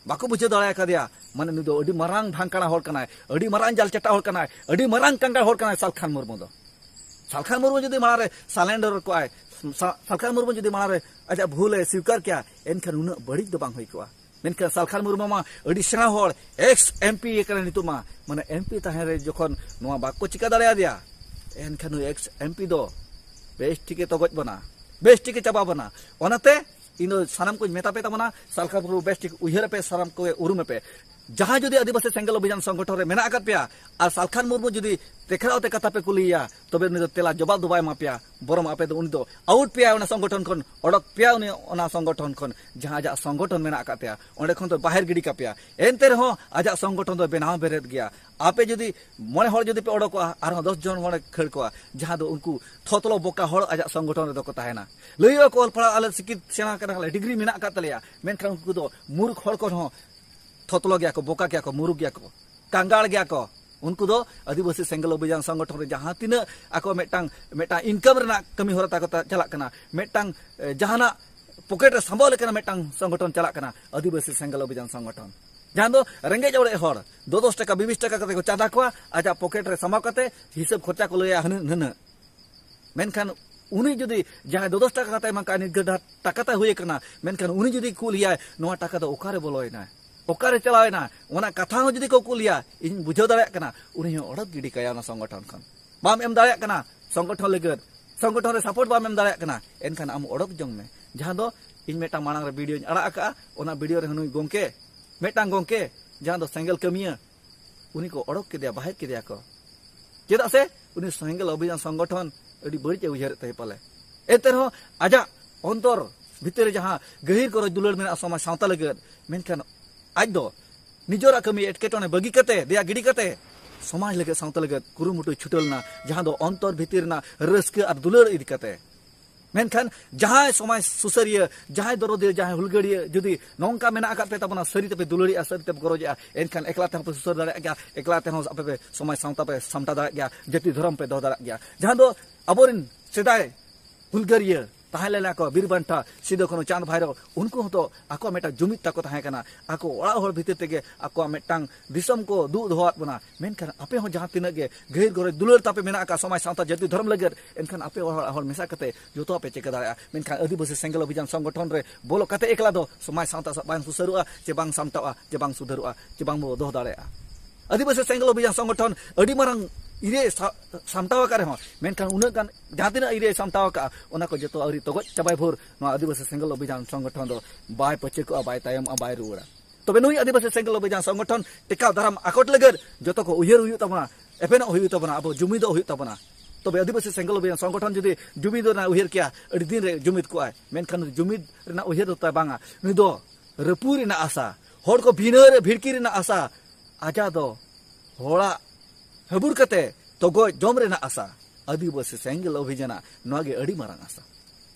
ᱵᱟᱠᱚ ᱵᱩᱡᱷᱟᱹᱣ ᱫᱟᱲᱮ ᱟᱠᱟᱫᱮᱭᱟ᱾ ᱢᱟᱱᱮ, ᱱᱩᱭ ᱫᱚ ᱟᱹᱰᱤ ᱢᱟᱨᱟᱝ ᱰᱷᱟᱝᱠᱟᱲᱟ ᱦᱚᱲ ᱠᱟᱱᱟᱭ, ᱟᱹᱰᱤ ᱢᱟᱨᱟᱝ ᱡᱟᱞ ᱪᱟᱴᱟ ᱦᱚᱲ ᱠᱟᱱᱟᱭ, ᱟᱹᱰᱤ ᱢᱟᱨᱟᱝ ᱠᱟᱸᱜᱟᱲ ᱦᱚᱲ ᱠᱟᱱᱟᱭ ᱥᱟᱞᱠᱷᱟᱱ ᱢᱩᱨᱢᱩ ᱫᱚ᱾ ᱥᱟᱞᱠᱷᱟᱱ ᱢᱩᱨᱢᱩ ᱡᱩᱫᱤ ᱢᱟᱲᱟᱝ ᱨᱮ surrender ᱠᱚᱜᱼᱟᱭ, ᱥᱟ-, ᱥᱟᱞᱠᱷᱟᱱ ᱢᱩᱨᱢᱩ ᱡᱩᱫᱤ ᱢᱟᱲᱟᱝ ᱨᱮ ᱟᱡᱟᱜ ᱵᱷᱩᱞ ᱮ ᱥᱤᱠᱟᱨ ᱠᱮᱭᱟ, ᱮᱱᱠᱷᱟᱱ ᱩᱱᱟᱹᱜ ᱵᱟᱹᱲᱤᱡ ᱫᱚ ᱵᱟᱝ ᱦᱩᱭ ᱠᱚᱜᱼᱟ᱾ ᱢᱮᱱᱠᱷᱟᱱ ᱥᱟᱞᱠᱷᱟᱱ ᱢᱩᱨᱢᱩ ᱢᱟ ᱟᱹᱰᱤ ᱥᱮᱬᱟ ᱦᱚᱲ, ᱮᱠᱥ ᱮᱢ ᱯᱤ ᱠᱟᱱᱟᱭ ᱱᱤᱛᱚᱜ ᱢᱟ᱾ ᱢᱟᱱᱮ, ᱮᱢ ᱯᱤ ᱛᱟᱦᱮᱸ ᱨᱮ ᱡᱚᱠᱷᱚᱱ ᱱᱚᱣᱟ ᱵᱟᱠᱚ ᱪᱤᱠᱟ ᱫᱟᱲᱮᱭᱟᱫᱮᱭᱟ, ᱮᱱᱠᱷᱟᱱ ᱱᱩᱭ ᱮᱠᱥ ᱮᱢ ᱯᱤ ᱫᱚ ᱵᱮᱥ ᱴᱷᱤᱠᱮ ᱛᱚᱜᱚᱡ ᱵᱚᱱᱟ, ᱵᱮᱥ ᱴᱷᱤᱠᱮ ᱪᱟᱵᱟ ᱵᱚᱱᱟ᱾ ᱚᱱᱟᱛᱮ ᱤᱧ ᱫᱚ ᱥᱟᱱᱟᱢ ᱠᱚᱧ ᱢᱮᱛᱟ ᱯᱮ ᱛᱟᱵᱚᱱᱟ, ᱥᱟᱞᱠᱷᱟᱱ ᱢᱩᱨᱢᱩ ᱵᱮᱥ ᱴᱷᱤᱠ ᱩᱭᱦᱟᱹᱨ ᱟᱯᱮ, ᱥᱟᱱᱟᱢ ᱠᱚᱜᱮ ᱩᱨᱩᱢ ᱟᱯᱮ᱾ ᱡᱟᱦᱟᱸᱭ ᱡᱩᱫᱤ ᱟᱹᱫᱤᱵᱟᱹᱥᱤ ᱥᱮᱸᱜᱮᱞ ᱚᱵᱷᱤᱡᱟᱱ ᱥᱚᱝᱜᱚᱴᱷᱚᱱ ᱨᱮ ᱢᱮᱱᱟᱜ ᱟᱠᱟᱫ ᱯᱮᱭᱟ ᱟᱨ ᱥᱟᱞᱠᱷᱟᱱ ᱢᱩᱨᱢᱩ ᱡᱩᱫᱤ ᱛᱮᱠᱷᱨᱟᱣ ᱛᱮ ᱠᱟᱛᱷᱟ ᱯᱮ ᱠᱩᱞᱤᱭᱮᱭᱟ, ᱛᱚᱵᱮ ᱩᱱᱤ ᱫᱚ ᱛᱮᱞᱟ ᱡᱚᱵᱟᱵ ᱫᱚ ᱵᱟᱭ ᱮᱢᱟ ᱯᱮᱭᱟ, ᱵᱚᱨᱚᱝ ᱟᱯᱮ ᱫᱚ ᱩᱱᱤ ᱫᱚ ᱟᱣᱩᱴ ᱯᱮᱭᱟ ᱚᱱᱟ ᱥᱚᱝᱜᱚᱴᱷᱚᱱ ᱠᱷᱚᱱ, ᱚᱰᱚᱠ ᱯᱮᱭᱟ ᱩᱱᱤ ᱚᱱᱟ ᱥᱚᱝᱜᱚᱴᱷᱚᱱ ᱠᱷᱚᱱ, ᱡᱟᱦᱟᱸ ᱟᱡᱟᱜ ᱥᱚᱝᱜᱚᱴᱷᱚᱱ ᱢᱮᱱᱟᱜ ᱟᱠᱟᱫ ᱛᱟᱭᱟ, ᱚᱸᱰᱮ ᱠᱷᱚᱱ ᱫᱚ ᱵᱟᱦᱮᱨ ᱜᱤᱰᱤ ᱠᱟᱯᱮᱭᱟ᱾ ᱮᱱᱛᱮ ᱨᱮᱦᱚᱸ ᱟᱡᱟᱜ ᱥᱚᱝᱜᱚᱴᱷᱚᱱ ᱫᱚ ᱵᱮᱱᱟᱣ ᱵᱮᱨᱮᱫ ᱜᱮᱭᱟ᱾ ᱟᱯᱮ ᱡᱩᱫᱤ ᱢᱚᱬᱮ ᱦᱚᱲ ᱡᱩᱫᱤ ᱯᱮ ᱚᱰᱚᱠᱚᱜᱼᱟ, ᱟᱨᱦᱚᱸ ᱫᱚᱥ ᱡᱚᱱ ᱦᱚᱲᱮ ᱠᱷᱟᱹᱲ ᱠᱚᱣᱟ, ᱡᱟᱦᱟᱸ ᱫᱚ ᱩᱱᱠᱩ ᱛᱷᱚᱛᱞᱚ ᱵᱚᱠᱟ ᱦᱚᱲ ᱟᱡᱟᱜ ᱥᱚᱝᱜᱚᱴᱷᱚᱱ ᱨᱮᱫᱚ ᱠᱚ ᱛᱟᱦᱮᱱᱟ᱾ ᱞᱟᱹᱭ ᱟᱠᱚ, "ᱚᱞ ᱯᱟᱲᱦᱟᱣ ᱟᱞᱮ ᱥᱤᱠᱠᱷᱤᱛ ᱥᱮᱬᱟ ᱠᱟᱱᱟ ᱞᱮ, ᱰᱤᱜᱽᱨᱤ ᱢᱮᱱᱟᱜ ᱟᱠᱟᱫ ᱛᱟᱞᱮᱭᱟ", ᱢᱮᱱᱠᱷᱟᱱ ᱩᱱᱠᱩ ᱫᱚ ᱢᱩᱨᱩᱠᱷ ᱦᱚᱲ ᱠᱚ ᱦᱚᱸ ᱛᱷᱚᱛᱞᱚ ᱜᱮᱭᱟ ᱠᱚ, ᱵᱚᱠᱟ ᱜᱮᱭᱟ ᱠᱚ, ᱢᱩᱨᱩᱠᱷ ᱜᱮᱭᱟ ᱠᱚ, ᱠᱟᱸᱜᱟᱲ ᱜᱮᱭᱟ ᱠᱚ᱾ ᱩᱱᱠᱩ ᱫᱚ ᱟᱹᱫᱤᱵᱟᱹᱥᱤ ᱥᱮᱸᱜᱮᱞ ᱚᱵᱷᱤᱡᱟᱱ ᱥᱚᱝᱜᱚᱴᱷᱚᱱ ᱨᱮ ᱡᱟᱦᱟᱸ ᱛᱤᱱᱟᱹᱜ ᱟᱠᱚ ᱢᱤᱫᱴᱟᱝ, ᱢᱤᱫᱴᱟᱝ ᱤᱱᱠᱟᱢ ᱨᱮᱱᱟᱜ ᱠᱟᱹᱢᱤ ᱦᱚᱨᱟ ᱛᱟᱠᱚ ᱛᱟ-, ᱪᱟᱞᱟᱜ ᱠᱟᱱᱟ, ᱢᱤᱫᱴᱟᱝ, ᱮ, ᱡᱟᱦᱟᱱᱟᱜ ᱯᱚᱠᱮᱴ ᱨᱮ ᱥᱟᱢᱵᱟᱣ ᱞᱮᱠᱟᱱᱟᱜ ᱢᱤᱫᱴᱟᱝ ᱥᱚᱝᱜᱚᱴᱷᱚᱱ ᱪᱟᱞᱟᱜ ᱠᱟᱱᱟ ᱟᱹᱫᱤᱵᱟᱹᱥᱤ ᱥᱮᱸᱜᱮᱞ ᱚᱵᱷᱤᱡᱟᱱ ᱥᱚᱝᱜᱚᱴᱷᱚᱱ, ᱡᱟᱦᱟᱸ ᱫᱚ ᱨᱮᱸᱜᱮᱡ ᱚᱲᱮᱡ ᱦᱚᱲ ᱫᱚ ᱫᱚᱥ ᱴᱟᱠᱟ, ᱵᱤᱥ ᱴᱟᱠᱟ ᱠᱟᱛᱮ ᱠᱚ ᱪᱟᱸᱫᱟ ᱠᱚᱣᱟ, ᱟᱡᱟᱜ ᱯᱚᱠᱮᱴ ᱨᱮ ᱥᱟᱢᱵᱟᱣ ᱠᱟᱛᱮ ᱦᱤᱥᱟᱹᱵ ᱠᱷᱚᱨᱪᱟ ᱠᱚ ᱞᱟᱹᱭᱟ ᱦᱟᱹᱱᱟᱹ ᱱᱷᱟᱹᱱᱟᱹ᱾ ᱢᱮᱱᱠᱷᱟᱱ ᱩᱱᱤ ᱡᱩᱫᱤ ᱡᱟᱦᱟᱸᱭ ᱫᱚ ᱫᱚᱥ ᱴᱟᱠᱟ ᱠᱟᱛᱮ ᱮᱢᱟ ᱠᱟᱜᱼᱟ, ᱱᱤᱨᱜᱷᱟᱹᱴ ᱴᱟᱠᱟ ᱛᱟᱭ ᱦᱩᱭ ᱟᱠᱟᱱᱟ, ᱢᱮᱱᱠᱷᱟᱱ ᱩᱱᱤ ᱡᱩᱫᱤ ᱠᱩᱞᱤᱭᱟᱭ, "ᱱᱚᱣᱟ ᱴᱟᱠᱟ ᱫᱚ ᱚᱠᱟᱨᱮ ᱵᱚᱞᱚᱭᱮᱱᱟ, ᱚᱠᱟᱨᱮ ᱪᱟᱞᱟᱣᱮᱱᱟ?" ᱚᱱᱟ ᱠᱟᱛᱷᱟ ᱦᱚᱸ ᱡᱩᱫᱤ ᱠᱚ ᱠᱩᱞᱤᱭᱟ, ᱤᱧ ᱵᱩᱡᱷᱟᱹᱣ ᱫᱟᱲᱮᱭᱟᱜ ᱠᱟᱱᱟ, ᱩᱱᱤ ᱦᱚᱸ ᱚᱰᱚᱠ ᱜᱤᱰᱤ ᱠᱟᱭᱟ ᱚᱱᱟ ᱥᱚᱝᱜᱚᱴᱷᱚᱱ ᱠᱷᱚᱱ᱾ ᱵᱟᱢ ᱮᱢ ᱫᱟᱲᱮᱭᱟᱜ ᱠᱟᱱᱟ ᱥᱚᱝᱜᱚᱴᱷᱚᱱ ᱞᱟᱹᱜᱤᱫ, ᱥᱚᱝᱜᱚᱴᱷᱚᱱ ᱨᱮ ᱥᱟᱯᱳᱨᱴ ᱵᱟᱢ ᱮᱢ ᱫᱟᱲᱮᱭᱟᱜ ᱠᱟᱱᱟ, ᱮᱱᱠᱷᱟᱱ ᱟᱢ ᱚᱰᱚᱠ ᱡᱚᱝ ᱢᱮ᱾ ᱡᱟᱦᱟᱸ ᱫᱚ ᱤᱧ ᱢᱤᱫᱴᱟᱝ ᱢᱟᱲᱟᱝ ᱨᱮ ᱵᱷᱤᱰᱤᱭᱳᱧ ᱟᱲᱟᱜ ᱟᱠᱟᱫᱼᱟ, ᱚᱱᱟ ᱵᱷᱤᱰᱤᱭᱳ ᱨᱮᱦᱚᱸ ᱱᱩᱭ ᱜᱚᱢᱠᱮ, ᱢᱤᱫᱴᱟᱝ ᱜᱚᱢᱠᱮ, ᱡᱟᱦᱟᱸ ᱫᱚ ᱥᱮᱸᱜᱮᱞ ᱠᱟᱹᱢᱤᱭᱟᱹ, ᱩᱱᱤ ᱠᱚ ᱚᱰᱚᱠ ᱠᱮᱫᱮᱭᱟ, ᱵᱟᱦᱮᱨ ᱠᱮᱫᱮᱭᱟ ᱠᱚ᱾ ᱪᱮᱫᱟᱜ ᱥᱮ ᱩᱱᱤ ᱥᱮᱸᱜᱮᱞ ᱚᱵᱷᱤᱡᱟᱱ ᱥᱚᱝᱜᱚᱴᱷᱚᱱ ᱟᱹᱰᱤ ᱵᱟᱹᱲᱤᱡ ᱮ ᱩᱭᱦᱟᱹᱨᱮᱫ ᱛᱟᱦᱮᱸ ᱯᱟᱞᱮ᱾ ᱮᱱᱛᱮ ᱨᱮᱦᱚᱸ ᱟᱡᱟᱜ ᱚᱱᱛᱚᱨ ᱵᱷᱤᱛᱤᱨ ᱨᱮ ᱡᱟᱦᱟᱸ ᱜᱟᱹᱦᱤᱨ ᱜᱚᱨᱚᱡᱽ ᱫᱩᱞᱟᱹᱲ ᱢᱮᱱᱟᱜᱼᱟ ᱥᱚᱢᱟᱡᱽ ᱥᱟᱶᱛᱟ ᱞᱟᱹᱜᱤᱫ, ᱢᱮᱱᱠᱷᱟᱱ ᱟᱡ ᱫᱚ ᱱᱤᱡᱮᱨᱟᱜ ᱠᱟᱹᱢᱤ ᱮᱴᱠᱮᱴᱚᱬᱮ ᱵᱟᱹᱜᱤ ᱠᱟᱛᱮ, ᱫᱮᱭᱟ ᱜᱤᱰᱤ ᱠᱟᱛᱮ, ᱥᱚᱢᱟᱡᱽ ᱞᱟᱹᱜᱤᱫ, ᱥᱟᱶᱛᱟ ᱞᱟᱹᱜᱤᱫ ᱠᱩᱨᱩᱢᱩᱴᱩᱭ ᱪᱷᱩᱴᱟᱹᱣ ᱞᱮᱱᱟ, ᱡᱟᱦᱟᱸ ᱫᱚ ᱚᱱᱛᱚᱨ ᱵᱷᱤᱛᱤᱨ ᱨᱮᱱᱟᱜ ᱨᱟᱹᱥᱠᱟᱹ ᱟᱨ ᱫᱩᱞᱟᱹᱲ ᱤᱫᱤ ᱠᱟᱛᱮ᱾ ᱢᱮᱱᱠᱷᱟᱱ ᱡᱟᱦᱟᱸᱭ ᱥᱚᱢᱟᱡᱽ ᱥᱩᱥᱟᱹᱨᱤᱭᱟᱹ, ᱡᱟᱦᱟᱸᱭ ᱫᱚᱨᱚᱫᱤᱭᱟᱹ, ᱡᱟᱦᱟᱸᱭ ᱦᱩᱞᱜᱟᱹᱨᱤᱭᱟᱹ ᱡᱩᱫᱤ ᱱᱚᱝᱠᱟ ᱢᱮᱱᱟᱜ ᱟᱠᱟᱫ ᱯᱮ ᱛᱟᱵᱚᱱᱟ, ᱥᱟᱹᱨᱤ ᱛᱮᱯᱮ ᱫᱩᱞᱟᱹᱲᱤᱜᱼᱟ, ᱥᱟᱹᱨᱤ ᱛᱮᱯᱮ ᱜᱚᱨᱚᱡᱮᱜᱼᱟ, ᱮᱱᱠᱷᱟᱱ ᱮᱠᱞᱟ ᱛᱮᱦᱚᱸ ᱯᱮ ᱥᱩᱥᱟᱹᱨ ᱫᱟᱲᱮᱭᱟᱜ ᱜᱮᱭᱟ, ᱮᱠᱞᱟ ᱛᱮᱦᱚᱸ ᱟᱯᱮ ᱯᱮ ᱥᱚᱢᱟᱡᱽ ᱥᱟᱶᱛᱟ ᱯᱮ ᱥᱟᱢᱴᱟᱣ ᱫᱟᱲᱮᱭᱟᱜ ᱜᱮᱭᱟ, ᱡᱟᱹᱛᱤ ᱫᱷᱚᱨᱚᱢ ᱯᱮ ᱫᱚᱦᱚ ᱫᱟᱲᱮᱭᱟᱜ ᱜᱮᱭᱟ᱾ ᱡᱟᱦᱟᱸ ᱫᱚ ᱟᱵᱚᱨᱮᱱ ᱥᱮᱫᱟᱭ ᱦᱩᱞᱜᱟᱹᱨᱤᱭᱟᱹ ᱛᱟᱦᱮᱸ ᱞᱮᱱᱟ ᱠᱚ, ᱵᱤᱨ ᱵᱟᱱᱴᱟ, ᱥᱤᱫᱩ, ᱠᱟᱹᱱᱦᱩ, ᱪᱟᱸᱫᱽ, ᱵᱷᱟᱭᱨᱚ, ᱩᱱᱠᱩ ᱦᱚᱸᱛᱚ ᱟᱠᱚᱣᱟᱜ ᱢᱤᱫᱴᱟᱝ ᱡᱩᱢᱤᱫ ᱛᱟᱠᱚ ᱛᱟᱦᱮᱸ ᱠᱟᱱᱟ᱾ ᱟᱠᱚ ᱚᱲᱟᱜ ᱦᱚᱲ ᱵᱷᱤᱛᱤᱨ ᱛᱮᱜᱮ ᱟᱠᱚᱣᱟᱜ ᱢᱤᱫᱴᱟᱝ ᱫᱤᱥᱚᱢ ᱠᱚ ᱫᱩᱜ ᱫᱚᱦᱚᱣᱟᱫ ᱵᱚᱱᱟ᱾ ᱢᱮᱱᱠᱷᱟᱱ ᱟᱯᱮ ᱦᱚᱸ ᱡᱟᱦᱟᱸ ᱛᱤᱱᱟᱹᱜ ᱜᱮ ᱜᱟᱹᱦᱤᱨ ᱜᱚᱨᱚᱡᱽ ᱫᱩᱞᱟᱹᱲ ᱛᱟᱯᱮ ᱢᱮᱱᱟᱜ ᱟᱠᱟᱫ ᱥᱚᱢᱟᱡᱽ, ᱥᱟᱶᱛᱟ, ᱡᱟᱹᱛᱤ, ᱫᱷᱚᱨᱚᱢ ᱞᱟᱹᱜᱤᱫ, ᱮᱱᱠᱷᱟᱱ ᱟᱯᱮ ᱚᱲᱟᱜ ᱦᱚᱲ ᱢᱮᱥᱟ ᱠᱟᱛᱮ ᱡᱚᱛᱚᱣᱟᱜ ᱯᱮ ᱪᱤᱠᱟᱹ ᱫᱟᱲᱮᱭᱟᱜᱼᱟ᱾ ᱢᱮᱱᱠᱷᱟᱱ ᱟᱹᱫᱤᱵᱟᱹᱥᱤ ᱥᱮᱸᱜᱮᱞ ᱚᱵᱷᱤᱡᱟᱱ ᱥᱚᱝᱜᱚᱴᱷᱚᱱ ᱨᱮ ᱵᱚᱞᱚ ᱠᱟᱛᱮ ᱮᱠᱞᱟ ᱫᱚ ᱥᱚᱢᱟᱡᱽ ᱥᱟᱶᱛᱟ ᱥᱟ-, ᱵᱟᱝ ᱥᱩᱥᱟᱹᱨᱚᱜᱼᱟ, ᱪᱮ ᱵᱟᱝ ᱥᱟᱢᱴᱟᱜᱼᱟ, ᱪᱮ ᱵᱟᱝ ᱵᱚ ᱫᱚᱦᱚ ᱫᱟᱲᱮᱭᱟᱜᱼᱟ᱾ ᱟᱹᱫᱤᱵᱟᱹᱥᱤ ᱥᱮᱸᱜᱮᱞ ᱚᱵᱷᱤᱡᱟᱱ ᱥᱚᱝᱜᱚᱴᱷᱚᱱ ᱟᱹᱰᱤ ᱢᱟᱨᱟᱝ ᱤᱨᱟᱹ ᱥᱟ-, ᱥᱟᱢᱴᱟᱣ ᱟᱠᱟᱫ ᱨᱮᱦᱚᱸ, ᱢᱮᱱᱠᱷᱟᱱ ᱩᱱᱟᱹᱜ ᱜᱟᱱ ᱡᱟᱦᱟᱸ ᱛᱤᱱᱟᱹᱜ ᱤᱨᱟᱹᱭ ᱥᱟᱢᱴᱟᱣ ᱟᱠᱟᱫᱼᱟ, ᱚᱱᱟ ᱠᱚ ᱡᱚᱛᱚ ᱟᱹᱣᱨᱤ ᱛᱚᱜᱚᱡ ᱪᱟᱵᱟᱭ ᱵᱷᱳᱨ ᱱᱚᱣᱟ ᱟᱹᱫᱤᱵᱟᱹᱥᱤ ᱥᱮᱸᱜᱮᱞ ᱚᱵᱷᱤᱡᱟᱱ ᱥᱚᱝᱜᱚᱴᱷᱚᱱ ᱫᱚ ᱵᱟᱭ ᱯᱟᱹᱪᱟᱹᱠᱚᱜᱼᱟ, ᱵᱟᱭ ᱛᱟᱭᱚᱢᱚᱜᱼᱟ, ᱵᱟᱭ ᱨᱩᱣᱟᱹᱲᱟ᱾ ᱛᱚᱵᱮ ᱱᱩᱭ ᱟᱹᱫᱤᱵᱟᱹᱥᱤ ᱥᱮᱸᱜᱮᱞ ᱚᱵᱷᱤᱡᱟᱱ ᱥᱚᱝᱜᱚᱴᱷᱚᱱ ᱴᱮᱠᱟᱣ ᱫᱟᱨᱟᱢ ᱟᱠᱚᱴ ᱞᱟᱹᱜᱤᱫ ᱡᱚᱛᱚ ᱠᱚ ᱩᱭᱦᱟᱹᱨ ᱦᱩᱭᱩᱜ ᱛᱟᱵᱚᱱᱟ, ᱮᱯᱮᱱᱚᱜ ᱦᱩᱭᱩᱜ ᱛᱟᱵᱚᱱᱟ, ᱟᱵᱚ ᱡᱩᱢᱤᱫᱚᱜ ᱦᱩᱭᱩᱜ ᱛᱟᱵᱚᱱᱟ᱾ ᱛᱚᱵᱮ ᱟᱹᱫᱤᱵᱟᱹᱥᱤ ᱥᱮᱸᱜᱮᱞ ᱚᱵᱷᱤᱡᱟᱱ ᱥᱚᱝᱜᱚᱴᱷᱚᱱ ᱡᱩᱫᱤ ᱡᱩᱢᱤᱫ ᱨᱮᱱᱟᱜ ᱩᱭᱦᱟᱹᱨ ᱠᱮᱭᱟ, ᱟᱹᱰᱤ ᱫᱤᱱ ᱨᱮ ᱡᱩᱢᱤᱫ ᱠᱚᱜᱼᱟᱭ᱾ ᱢᱮᱱᱠᱷᱟᱱ ᱡᱩᱢᱤᱫ ᱨᱮᱱᱟᱜ ᱩᱭᱦᱟᱹᱨ ᱫᱚ ᱛᱟᱭ ᱵᱟᱝᱟ᱾ ᱱᱩᱭ ᱫᱚ ᱨᱟᱹᱯᱩᱫ ᱨᱮᱱᱟᱜ ᱟᱥᱟ, ᱦᱚᱲ ᱠᱚ ᱵᱷᱤᱱᱟᱹ ᱨᱮ ᱵᱷᱤᱲᱠᱤ ᱨᱮᱱᱟᱜ ᱟᱥᱟ, ᱟᱡᱟᱜ ᱫᱚ ᱦᱚᱲᱟᱜ ᱦᱟᱹᱵᱩᱲ ᱠᱟᱛᱮ ᱛᱚᱜᱚᱡ ᱡᱚᱢ ᱨᱮᱱᱟᱜ ᱟᱥᱟ᱾ ᱟᱹᱫᱤᱵᱟᱹᱥᱤ ᱥᱮᱸᱜᱮᱞ ᱚᱵᱷᱤᱡᱟᱱᱟᱜ ᱱᱚᱣᱟ ᱜᱮ ᱟᱹᱰᱤ ᱢᱟᱨᱟᱝ ᱟᱥᱟ᱾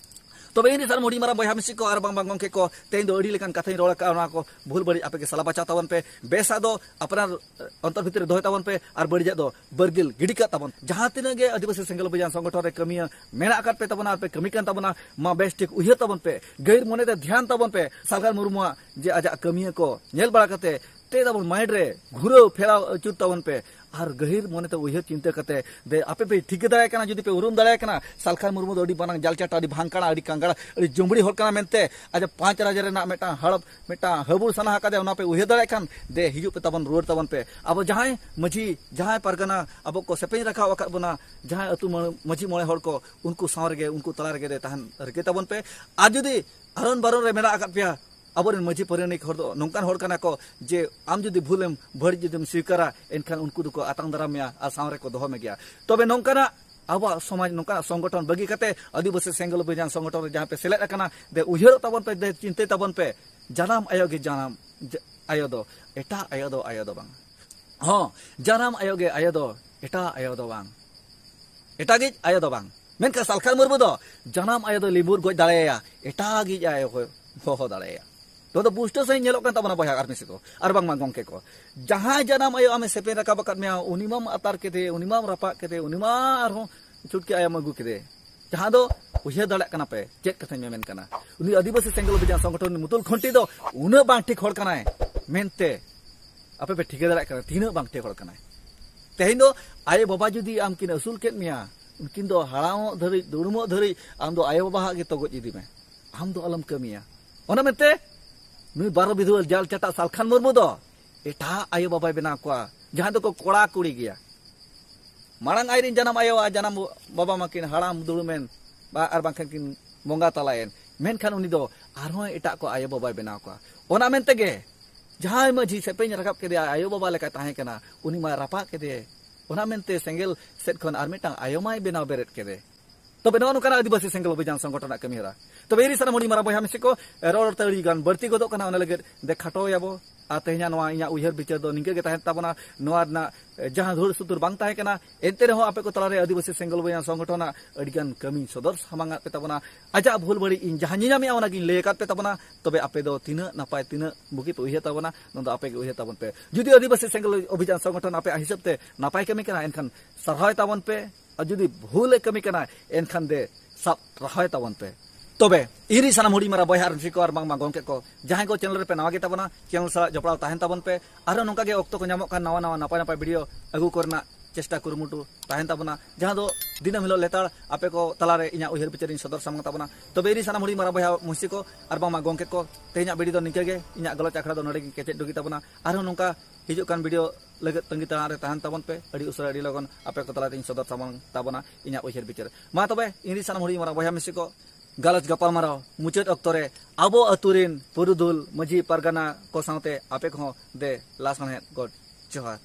ᱛᱚᱵᱮ ᱤᱧ ᱨᱮᱱ ᱥᱟᱱᱟᱢ ᱦᱩᱰᱤᱧ ᱢᱟᱨᱟᱝ ᱵᱚᱭᱦᱟ ᱢᱤᱥᱤ ᱠᱚ ᱟᱨ ᱵᱟᱝ ᱵᱟᱝ ᱜᱚᱢᱠᱮ ᱠᱚ, ᱛᱮᱦᱮᱧ ᱫᱚ ᱟᱹᱰᱤ ᱞᱮᱠᱟᱱ ᱠᱟᱛᱷᱟᱧ ᱨᱚᱲ ᱟᱠᱟᱫᱼᱟ, ᱚᱱᱟ ᱠᱚ ᱵᱷᱩᱞ ᱵᱟᱹᱲᱤᱡ ᱟᱯᱮ ᱜᱮ ᱥᱟᱞᱟ ᱵᱟᱪᱷᱟᱣ ᱛᱟᱵᱚᱱ ᱯᱮ᱾ ᱵᱮᱥᱟᱜ ᱫᱚ ᱟᱯᱱᱟᱨ ᱚᱱᱛᱚᱨ ᱵᱷᱤᱛᱤᱨ ᱨᱮ ᱫᱚᱦᱚᱭ ᱛᱟᱵᱚᱱ ᱯᱮ ᱟᱨ ᱵᱟᱹᱲᱤᱡᱟᱜ ᱫᱚ ᱵᱟᱹᱨᱜᱤᱞ ᱜᱤᱰᱤ ᱠᱟᱜ ᱛᱟᱵᱚᱱ᱾ ᱡᱟᱦᱟᱸ ᱛᱤᱱᱟᱹᱜ ᱜᱮ ᱟᱹᱫᱤᱵᱟᱹᱥᱤ ᱥᱮᱸᱜᱮᱞ ᱚᱵᱷᱤᱡᱟᱱ ᱥᱚᱝᱜᱚᱴᱷᱚᱱ ᱨᱮ ᱠᱟᱹᱢᱤᱭᱟᱹ ᱢᱮᱱᱟᱜ ᱟᱠᱟᱫ ᱯᱮ ᱛᱟᱵᱚᱱᱟ ᱟᱨ ᱯᱮ ᱠᱟᱹᱢᱤ ᱠᱟᱱ ᱛᱟᱵᱚᱱᱟ, ᱢᱟ ᱵᱮᱥ ᱴᱷᱤᱠ ᱩᱭᱦᱟᱹᱨ ᱛᱟᱵᱚᱱ ᱯᱮ, ᱜᱟᱹᱦᱤᱨ ᱢᱚᱱᱮᱛᱮ ᱫᱷᱮᱭᱟᱱ ᱛᱟᱵᱚᱱ ᱯᱮ᱾ ᱥᱟᱞᱠᱷᱟᱱ ᱢᱩᱨᱢᱩᱣᱟᱜ ᱡᱮ ᱟᱡᱟᱜ ᱠᱟᱹᱢᱤᱭᱟᱹ ᱠᱚ ᱧᱮᱞ ᱵᱟᱲᱟ ᱠᱟᱛᱮ ᱛᱮ ᱛᱟᱵᱚᱱ ᱢᱟᱭᱤᱱᱰ ᱨᱮ ᱜᱷᱩᱨᱟᱹᱣ ᱯᱷᱮᱨᱟᱣ ᱟᱹᱪᱩᱨ ᱛᱟᱵᱚᱱ ᱯᱮ᱾ ᱟᱨ ᱜᱟᱹᱦᱤᱨ ᱢᱚᱱᱮᱛᱮ ᱩᱭᱦᱟᱹᱨ ᱪᱤᱱᱛᱟᱹ ᱠᱟᱛᱮ ᱫᱮ ᱟᱯᱮ ᱯᱮ ᱴᱷᱤᱠᱟᱹ ᱫᱟᱲᱮᱭᱟᱜ ᱠᱟᱱᱟ, ᱡᱩᱫᱤ ᱯᱮ ᱩᱨᱩᱢ ᱫᱟᱲᱮᱭᱟᱜ ᱠᱟᱱᱟ, ᱥᱟᱞᱠᱷᱟᱱ ᱢᱩᱨᱢᱩ ᱫᱚ ᱟᱹᱰᱤ ᱢᱟᱨᱟᱝ ᱡᱟᱞᱪᱟᱴᱟ, ᱟᱹᱰᱤ ᱵᱷᱟᱝᱠᱟᱲᱟ, ᱟᱹᱰᱤ ᱠᱟᱝᱜᱟᱲᱟ, ᱟᱹᱰᱤ ᱡᱩᱢᱵᱲᱤ ᱦᱚᱲ ᱠᱟᱱᱟ ᱢᱮᱱᱛᱮ ᱟᱡᱟᱜ ᱯᱟᱸᱪ ᱨᱟᱡᱽ ᱨᱮᱱᱟᱜ ᱢᱤᱫᱴᱟᱝ ᱦᱟᱲᱚᱯ, ᱢᱤᱫᱴᱟᱝ ᱦᱟᱹᱵᱩᱲ ᱥᱟᱱᱟ ᱟᱠᱟᱫᱮᱭᱟ, ᱚᱱᱟ ᱯᱮ ᱩᱭᱦᱟᱹᱨ ᱫᱟᱲᱮᱭᱟᱜ ᱠᱷᱟᱱ ᱫᱮ ᱦᱤᱡᱩᱜ ᱯᱮ ᱛᱟᱵᱚᱱ, ᱨᱩᱣᱟᱹᱲ ᱛᱟᱵᱚᱱ ᱯᱮ᱾ ᱟᱵᱚ ᱡᱟᱦᱟᱸᱭ ᱢᱟᱹᱡᱷᱤ, ᱡᱟᱦᱟᱸᱭ ᱯᱟᱨᱜᱟᱱᱟ ᱟᱵᱚ ᱠᱚ ᱥᱮᱯᱮᱧ ᱨᱟᱠᱟᱵ ᱟᱠᱟᱫ ᱵᱚᱱᱟ, ᱡᱟᱦᱟᱸᱭ ᱟᱹᱛᱩ ᱢᱟᱹ-, ᱢᱟᱹᱡᱷᱤ ᱢᱚᱬᱮ ᱦᱚᱲ ᱠᱚ, ᱩᱱᱠᱩ ᱥᱟᱶ ᱨᱮᱜᱮ, ᱩᱱᱠᱩ ᱛᱟᱞᱟ ᱨᱮᱜᱮ ᱫᱮ ᱛᱟᱦᱮᱱ ᱨᱤᱠᱟᱹᱭ ᱛᱟᱵᱚᱱ ᱯᱮ᱾ ᱟᱨ ᱡᱩᱫᱤ ᱟᱨᱚᱱ ᱵᱟᱨᱚᱱ ᱨᱮ ᱢᱮᱱᱟᱜ ᱟᱠᱟᱫ ᱯᱮᱭᱟ, ᱟᱵᱚᱨᱮᱱ ᱢᱟᱹᱡᱷᱤ ᱯᱟᱨᱟᱱᱤᱠ ᱦᱚᱲ ᱫᱚ ᱱᱚᱝᱠᱟᱱ ᱦᱚᱲ ᱠᱟᱱᱟ ᱠᱚ ᱡᱮ ᱟᱢ ᱡᱩᱫᱤ ᱵᱷᱩᱞᱮᱢ, ᱵᱟᱹᱲᱤᱡ ᱡᱩᱫᱤᱢ ᱥᱣᱤᱠᱟᱨᱟ, ᱮᱱᱠᱷᱟᱱ ᱩᱱᱠᱩ ᱫᱚᱠᱚ ᱟᱛᱟᱝ ᱫᱟᱨᱟᱢ ᱢᱮᱭᱟ ᱟᱨ ᱥᱟᱶ ᱨᱮᱠᱚ ᱫᱚᱦᱚ ᱢᱮᱜᱮᱭᱟ᱾ ᱛᱚᱵᱮ ᱱᱚᱝᱠᱟᱱᱟᱜ ᱟᱵᱚᱣᱟᱜ ᱥᱚᱢᱟᱡᱽ, ᱱᱚᱝᱠᱟᱱᱟᱜ ᱥᱚᱝᱜᱚᱴᱷᱚᱱ ᱵᱟᱹᱜᱤ ᱠᱟᱛᱮ ᱟᱹᱫᱤᱵᱟᱹᱥᱤ ᱥᱮᱸᱜᱮᱞ ᱚᱵᱷᱤᱡᱟᱱ ᱥᱚᱝᱜᱚᱴᱷᱚᱱ ᱨᱮ ᱡᱟᱦᱟᱸ ᱯᱮ ᱥᱮᱞᱮᱫ ᱟᱠᱟᱱᱟ, ᱫᱮ ᱩᱭᱦᱟᱹᱨᱚᱜ ᱛᱟᱵᱚᱱ ᱯᱮ, ᱫᱮ ᱪᱤᱱᱛᱟᱹᱭ ᱛᱟᱵᱚᱱ ᱯᱮ᱾ ᱡᱟᱱᱟᱢ ᱟᱭᱳ ᱜᱮ ᱡᱟᱱᱟᱢ ᱡ-, ᱟᱭᱳ ᱫᱚ, ᱮᱴᱟᱜ ᱟᱭᱳ ᱫᱚ ᱟᱭᱳ ᱫᱚ ᱵᱟᱝ᱾ ᱦᱚᱸ, ᱡᱟᱱᱟᱢ ᱟᱭᱳ ᱜᱮ ᱟᱭᱳ ᱫᱚ, ᱮᱴᱟᱜ ᱟᱭᱳ ᱫᱚ ᱵᱟᱝ᱾ ᱮᱴᱟᱜᱤᱡ ᱟᱭᱳ ᱫᱚ ᱵᱟᱝ᱾ ᱢᱮᱱᱠᱷᱟᱱ ᱥᱟᱞᱠᱷᱟᱱ ᱢᱩᱨᱢᱩ ᱫᱚ ᱡᱟᱱᱟᱢ ᱟᱭᱳ ᱫᱚ ᱞᱤᱵᱩᱨ ᱜᱚᱡ ᱫᱟᱲᱮᱭᱟᱭᱟ, ᱮᱴᱟᱜᱤᱡ ᱟᱭᱳ ᱠᱚ ᱦᱚᱦᱚ ᱫᱟᱲᱮᱭᱟᱭᱟ᱾ ᱱᱚᱣᱟ ᱫᱚ ᱯᱩᱥᱴᱟᱹᱣ ᱥᱟᱺᱦᱤᱡ ᱧᱮᱞᱚᱜ ᱠᱟᱱ ᱛᱟᱵᱚᱱᱟ ᱵᱚᱭᱦᱟ ᱟᱨ ᱢᱤᱥᱤ ᱠᱚ, ᱟᱨ ᱵᱟᱝᱢᱟ ᱜᱚᱢᱠᱮ ᱠᱚ᱾ ᱡᱟᱦᱟᱸᱭ ᱡᱟᱱᱟᱢ ᱟᱭᱳ ᱟᱢᱮ ᱥᱮᱯᱮᱧ ᱨᱟᱠᱟᱵ ᱟᱠᱟᱫ ᱢᱮᱭᱟ, ᱩᱱᱤ ᱢᱟᱢ ᱟᱛᱟᱨ ᱠᱮᱫᱮ, ᱩᱱᱤ ᱢᱟᱢ ᱨᱟᱯᱟᱜ ᱠᱮᱫᱮ, ᱩᱱᱤ ᱢᱟ ᱟᱨᱦᱚᱸ ᱪᱷᱩᱴᱠᱤ ᱟᱭᱳᱢ ᱟᱹᱜᱩ ᱠᱮᱫᱮ᱾ ᱡᱟᱦᱟᱸ ᱫᱚ ᱩᱭᱦᱟᱹᱨ ᱫᱟᱲᱮᱭᱟᱜ ᱠᱟᱱᱟ ᱯᱮ ᱪᱮᱫ ᱠᱟᱛᱷᱟᱧ ᱢᱮᱢᱮᱱ ᱠᱟᱱᱟ᱾ ᱩᱱᱤ ᱟᱹᱫᱤᱵᱟᱹᱥᱤ ᱥᱮᱸᱜᱮᱞ ᱚᱵᱷᱤᱡᱟᱱ ᱥᱚᱝᱜᱚᱴᱷᱚᱱ ᱨᱤᱱ ᱢᱩᱛᱩᱞ ᱠᱷᱚᱱᱴᱤ ᱫᱚ ᱩᱱᱟᱹᱜ ᱵᱟᱝ ᱴᱷᱤᱠ ᱦᱚᱲ ᱠᱟᱱᱟᱭ ᱢᱮᱱᱛᱮ ᱟᱯᱮ ᱯᱮ ᱴᱷᱤᱠᱟᱹ ᱫᱟᱲᱮᱭᱟᱜ ᱠᱟᱱᱟ ᱛᱤᱱᱟᱹᱜ ᱵᱟᱝ ᱴᱷᱤᱠ ᱦᱚᱲ ᱠᱟᱱᱟᱭ᱾ ᱛᱮᱦᱮᱧ ᱫᱚ ᱟᱭᱳ ᱵᱟᱵᱟ ᱡᱩᱫᱤ ᱟᱢ ᱠᱤᱱ ᱟᱹᱥᱩᱞ ᱠᱮᱫ ᱢᱮᱭᱟ, ᱩᱱᱠᱤᱱ ᱫᱚ ᱦᱟᱲᱟᱢᱚᱜ ᱫᱷᱟᱹᱨᱤᱡ, ᱫᱩᱲᱩᱢᱚᱜ ᱫᱷᱟᱹᱨᱤᱡ ᱟᱢ ᱫᱚ ᱟᱭᱳ ᱵᱟᱵᱟᱣᱟᱜ ᱜᱮ ᱛᱚᱜᱚᱡ ᱤᱫᱤ ᱢᱮ᱾ ᱟᱢ ᱫᱚ ᱟᱞᱚᱢ ᱠᱟᱹᱢᱤᱭᱟ᱾ ᱚᱱᱟ ᱢᱮᱱᱛᱮ ᱱᱩᱭ ᱵᱟᱨᱚ ᱵᱤᱫᱷᱩᱣᱟᱹ ᱡᱟᱞ ᱪᱟᱴᱟ ᱥᱟᱞᱠᱷᱟᱱ ᱢᱩᱨᱢᱩ ᱫᱚ ᱮᱴᱟᱜ ᱟᱭᱳ ᱵᱟᱵᱟᱭ ᱵᱮᱱᱟᱣ ᱠᱚᱣᱟ, ᱡᱟᱦᱟᱸᱭ ᱫᱚᱠᱚ ᱠᱚᱲᱟ ᱠᱩᱲᱤ ᱜᱮᱭᱟ᱾ ᱢᱟᱲᱟᱝ ᱟᱡᱨᱮᱱ ᱡᱟᱱᱟᱢ ᱟᱭᱳ ᱟᱨ ᱡᱟᱱᱟᱢ ᱵᱟᱵᱟ ᱢᱟᱠᱤᱱ ᱦᱟᱲᱟᱢ ᱫᱩᱲᱩᱢᱮᱱ ᱵᱟ-, ᱟᱨ ᱵᱟᱝᱠᱷᱟᱱ ᱠᱤᱱ ᱵᱚᱸᱜᱟ ᱛᱟᱞᱟᱭᱮᱱ, ᱢᱮᱱᱠᱷᱟᱱ ᱩᱱᱤ ᱫᱚ ᱟᱨᱦᱚᱸ ᱮᱴᱟᱜ ᱠᱚ ᱟᱭᱳ ᱵᱟᱵᱟᱭ ᱵᱮᱱᱟᱣ ᱠᱚᱣᱟ᱾ ᱚᱱᱟ ᱢᱮᱱᱛᱮ ᱜᱮ ᱡᱟᱦᱟᱸᱭ ᱢᱟᱹᱡᱷᱤ ᱥᱮᱯᱮᱧ ᱨᱟᱠᱟᱵ ᱠᱮᱫᱮᱭᱟ, ᱟᱭᱳ ᱵᱟᱵᱟ ᱞᱮᱠᱟᱭ ᱛᱟᱦᱮᱸ ᱠᱟᱱᱟ, ᱩᱱᱤ ᱢᱟᱭ ᱨᱟᱯᱟᱜ ᱠᱮᱫᱮ᱾ ᱚᱱᱟ ᱢᱮᱱᱛᱮ ᱥᱮᱸᱜᱮᱞ ᱥᱮᱫ ᱠᱷᱚᱱ ᱟᱨ ᱢᱤᱫᱴᱟᱝ ᱟᱭᱳ ᱢᱟᱭ ᱵᱮᱱᱟᱣ ᱵᱮᱨᱮᱫ ᱠᱮᱫᱮ᱾ ᱛᱚᱵᱮ ᱱᱚᱜᱼᱚ ᱱᱚᱝᱠᱟᱱᱟᱜ ᱟᱹᱫᱤᱵᱟᱹᱥᱤ ᱥᱮᱸᱜᱮᱞ ᱚᱵᱷᱤᱡᱟᱱ ᱥᱚᱝᱜᱚᱴᱷᱚᱱᱟᱜ ᱠᱟᱹᱢᱤᱦᱚᱨᱟ᱾ ᱛᱚᱵᱮ ᱤᱧ ᱥᱟᱱᱟᱢ ᱦᱩᱰᱤᱧ ᱢᱟᱨᱟᱝ ᱵᱚᱭᱦᱟ ᱢᱤᱥᱤ ᱠᱚ, ᱨᱚᱲ ᱨᱚᱲᱛᱮ ᱟᱹᱰᱤ ᱜᱟᱱ ᱵᱟᱹᱲᱛᱤ ᱜᱚᱫᱚᱜ ᱠᱟᱱᱟ, ᱚᱱᱟ ᱞᱟᱹᱜᱤᱫ ᱫᱮ ᱠᱷᱟᱴᱚᱭᱟᱵᱚ᱾ ᱟᱨ ᱛᱮᱦᱮᱧᱟᱜ ᱱᱚᱣᱟ ᱤᱧᱟᱹᱜ ᱩᱭᱦᱟᱹᱨ ᱵᱤᱪᱟᱹᱨ ᱫᱚ ᱱᱤᱝᱠᱟᱹ ᱜᱮ ᱛᱟᱦᱮᱱ ᱛᱟᱵᱚᱱᱟ᱾ ᱱᱚᱣᱟ ᱨᱮᱱᱟᱜ, ᱮ, ᱡᱟᱦᱟᱸ ᱫᱷᱩᱲ ᱥᱩᱛᱩᱨ ᱵᱟᱝ ᱛᱟᱦᱮᱸ ᱠᱟᱱᱟ, ᱮᱱᱛᱮ ᱨᱮᱦᱚᱸ ᱟᱯᱮ ᱠᱚ ᱛᱟᱞᱟᱨᱮ ᱟᱹᱫᱤᱵᱟᱹᱥᱤ ᱥᱮᱸᱜᱮᱞ ᱚᱵᱷᱤᱡᱟᱱ ᱥᱚᱝᱜᱚᱴᱷᱚᱱᱟᱜ ᱟᱹᱰᱤ ᱜᱟᱱ ᱠᱟᱹᱢᱤᱧ ᱥᱚᱫᱚᱨ ᱥᱟᱢᱟᱝ ᱟᱫ ᱯᱮ ᱛᱟᱵᱚᱱᱟ᱾ ᱟᱡᱟᱜ ᱵᱷᱩᱞ ᱵᱟᱹᱲᱤᱡ ᱤᱧ ᱡᱟᱦᱟᱸ ᱧᱮᱧᱟᱢᱮᱜᱼᱟ, ᱚᱱᱟᱜᱤᱧ ᱞᱟᱹᱭ ᱟᱠᱟᱫ ᱯᱮ ᱛᱟᱵᱚᱱᱟ᱾ ᱛᱚᱵᱮ ᱟᱯᱮ ᱫᱚ ᱛᱤᱱᱟᱹᱜ ᱱᱟᱯᱟᱭ, ᱛᱤᱱᱟᱹᱜ ᱵᱩᱜᱤ ᱯᱮ ᱩᱭᱦᱟᱹᱨ ᱛᱟᱵᱚᱱᱟ, ᱱᱚᱣᱟ ᱫᱚ ᱟᱯᱮ ᱜᱮ ᱩᱭᱦᱟᱹᱨ ᱛᱟᱵᱚᱱ ᱯᱮ᱾ ᱡᱩᱫᱤ ᱟᱹᱫᱤᱵᱟᱹᱥᱤ ᱥᱮᱸᱜᱮᱞ ᱚᱵᱷᱤᱡᱟᱱ ᱥᱚᱝᱜᱚᱴᱷᱚᱱ ᱟᱯᱮᱭᱟᱜ ᱦᱤᱥᱟᱹᱵ ᱛᱮ ᱱᱟᱯᱟᱭ ᱠᱟᱹᱢᱤ ᱠᱟᱱᱟ, ᱮᱱᱠᱷᱟᱱ ᱥᱟᱨᱦᱟᱣ ᱛᱟᱵᱚᱱ ᱯᱮ᱾ ᱟᱨ ᱡᱩᱫᱤ ᱵᱷᱩᱞ ᱮ ᱠᱟᱹᱢᱤ ᱠᱟᱱᱟ, ᱮᱱᱠᱷᱟᱱ ᱫᱮ ᱥᱟᱵ ᱨᱟᱦᱟᱭ ᱛᱟᱵᱚᱱ ᱯᱮ᱾ ᱛᱚᱵᱮ ᱤᱧ ᱨᱤᱱ ᱥᱟᱱᱟᱢ ᱦᱩᱰᱤᱧ ᱢᱟᱨᱟᱝ ᱵᱚᱭᱦᱟ ᱟᱨ ᱢᱤᱥᱤ ᱠᱚ ᱟᱨ ᱵᱟᱝᱢᱟ ᱜᱚᱢᱠᱮ ᱠᱚ, ᱡᱟᱦᱟᱸᱭ ᱠᱚ ᱪᱮᱱᱮᱞ ᱨᱮᱯᱮ ᱱᱟᱣᱟ ᱜᱮ ᱛᱟᱵᱚᱱᱟ, ᱪᱮᱱᱮᱞ ᱥᱟᱞᱟᱜ ᱡᱚᱯᱲᱟᱣ ᱛᱟᱦᱮᱱ ᱛᱟᱵᱚᱱ ᱯᱮ᱾ ᱟᱨᱦᱚᱸ ᱱᱚᱝᱠᱟ ᱜᱮ ᱚᱠᱛᱚ ᱠᱚ ᱧᱟᱢᱚᱜ ᱠᱷᱟᱱ ᱱᱟᱣᱟ ᱱᱟᱣᱟ ᱱᱟᱯᱟᱭ ᱱᱟᱯᱟᱭ ᱵᱷᱤᱰᱤᱭᱳ ᱟᱹᱜᱩ ᱠᱚᱨᱮᱱᱟᱜ ᱪᱮᱥᱴᱟ ᱠᱩᱨᱩᱢᱩᱴᱩ ᱛᱟᱦᱮᱱ ᱛᱟᱵᱚᱱᱟ, ᱡᱟᱦᱟᱸ ᱫᱚ ᱫᱤᱱᱟᱹᱢ ᱦᱤᱞᱳᱜ ᱞᱮᱛᱟᱲ ᱟᱯᱮ ᱠᱚ ᱛᱟᱞᱟᱨᱮ ᱤᱧᱟᱹᱜ ᱩᱭᱦᱟᱹᱨ ᱵᱤᱪᱟᱹᱨ ᱤᱧ ᱥᱚᱫᱚᱨ ᱥᱟᱢᱟᱝ ᱛᱟᱵᱚᱱᱟ᱾ ᱛᱚᱵᱮ ᱤᱧ ᱨᱤᱱ ᱥᱟᱱᱟᱢ ᱦᱩᱰᱤᱧ ᱢᱟᱨᱟᱝ ᱵᱚᱭᱦᱟ ᱢᱤᱥᱤ ᱠᱚ ᱟᱨ ᱵᱟᱝᱢᱟ ᱜᱚᱢᱠᱮ ᱠᱚ, ᱛᱮᱦᱮᱧᱟᱜ ᱵᱷᱤᱰᱤᱭᱳ ᱫᱚ ᱱᱤᱝᱠᱟᱹ ᱜᱮ, ᱤᱧᱟᱹᱜ ᱜᱟᱞᱚᱪ ᱟᱠᱷᱲᱟ ᱫᱚ ᱱᱚᱰᱮ ᱜᱮ ᱠᱮᱪᱮᱫ ᱰᱩᱜᱤ ᱛᱟᱵᱚᱱᱟ᱾ ᱟᱨᱦᱚᱸ ᱱᱚᱝᱠᱟ ᱦᱤᱡᱩᱜ ᱠᱟᱱ ᱵᱷᱤᱰᱤᱭᱳ ᱞᱟᱹᱜᱤᱫ ᱛᱟᱺᱜᱤ ᱛᱟᱲᱟᱜ ᱨᱮ ᱛᱟᱦᱮᱱ ᱛᱟᱵᱚᱱ ᱯᱮ᱾ ᱟᱹᱰᱤ ᱩᱥᱟᱹᱨᱟ ᱟᱹᱰᱤ ᱞᱚᱜᱚᱱ ᱟᱯᱮ ᱠᱚ ᱛᱟᱞᱟᱛᱮᱧ ᱥᱚᱫᱚᱨ ᱥᱟᱢᱟᱝ ᱛᱟᱵᱚᱱᱟ ᱤᱧᱟᱹᱜ ᱩᱭᱦᱟᱹᱨ ᱵᱤᱪᱟᱹᱨ᱾ ᱢᱟ ᱛᱚᱵᱮ ᱤᱧ ᱨᱤᱱ ᱥᱟᱱᱟᱢ ᱦᱩᱰᱤᱧ ᱢᱟᱨᱟᱝ ᱵᱚᱭᱦᱟ ᱢᱤᱥᱤ ᱠᱚ, ᱜᱟᱞᱚᱪ ᱜᱟᱯᱟᱞᱢᱟᱨᱟᱣ ᱢᱩᱪᱟᱹᱫ ᱚᱠᱛᱚ ᱨᱮ ᱟᱵᱚ ᱟᱹᱛᱩ ᱨᱤᱱ ᱯᱩᱨᱩᱫᱷᱩᱞ ᱢᱟᱹᱡᱷᱤ ᱯᱟᱨᱜᱟᱱᱟ ᱠᱚ ᱥᱟᱶᱛᱮ ᱟᱯᱮ ᱠᱚᱦᱚᱸ ᱫᱮ ᱞᱟᱥᱟᱬᱦᱮᱫ ᱜᱚᱰ ᱡᱚᱦᱟᱨ᱾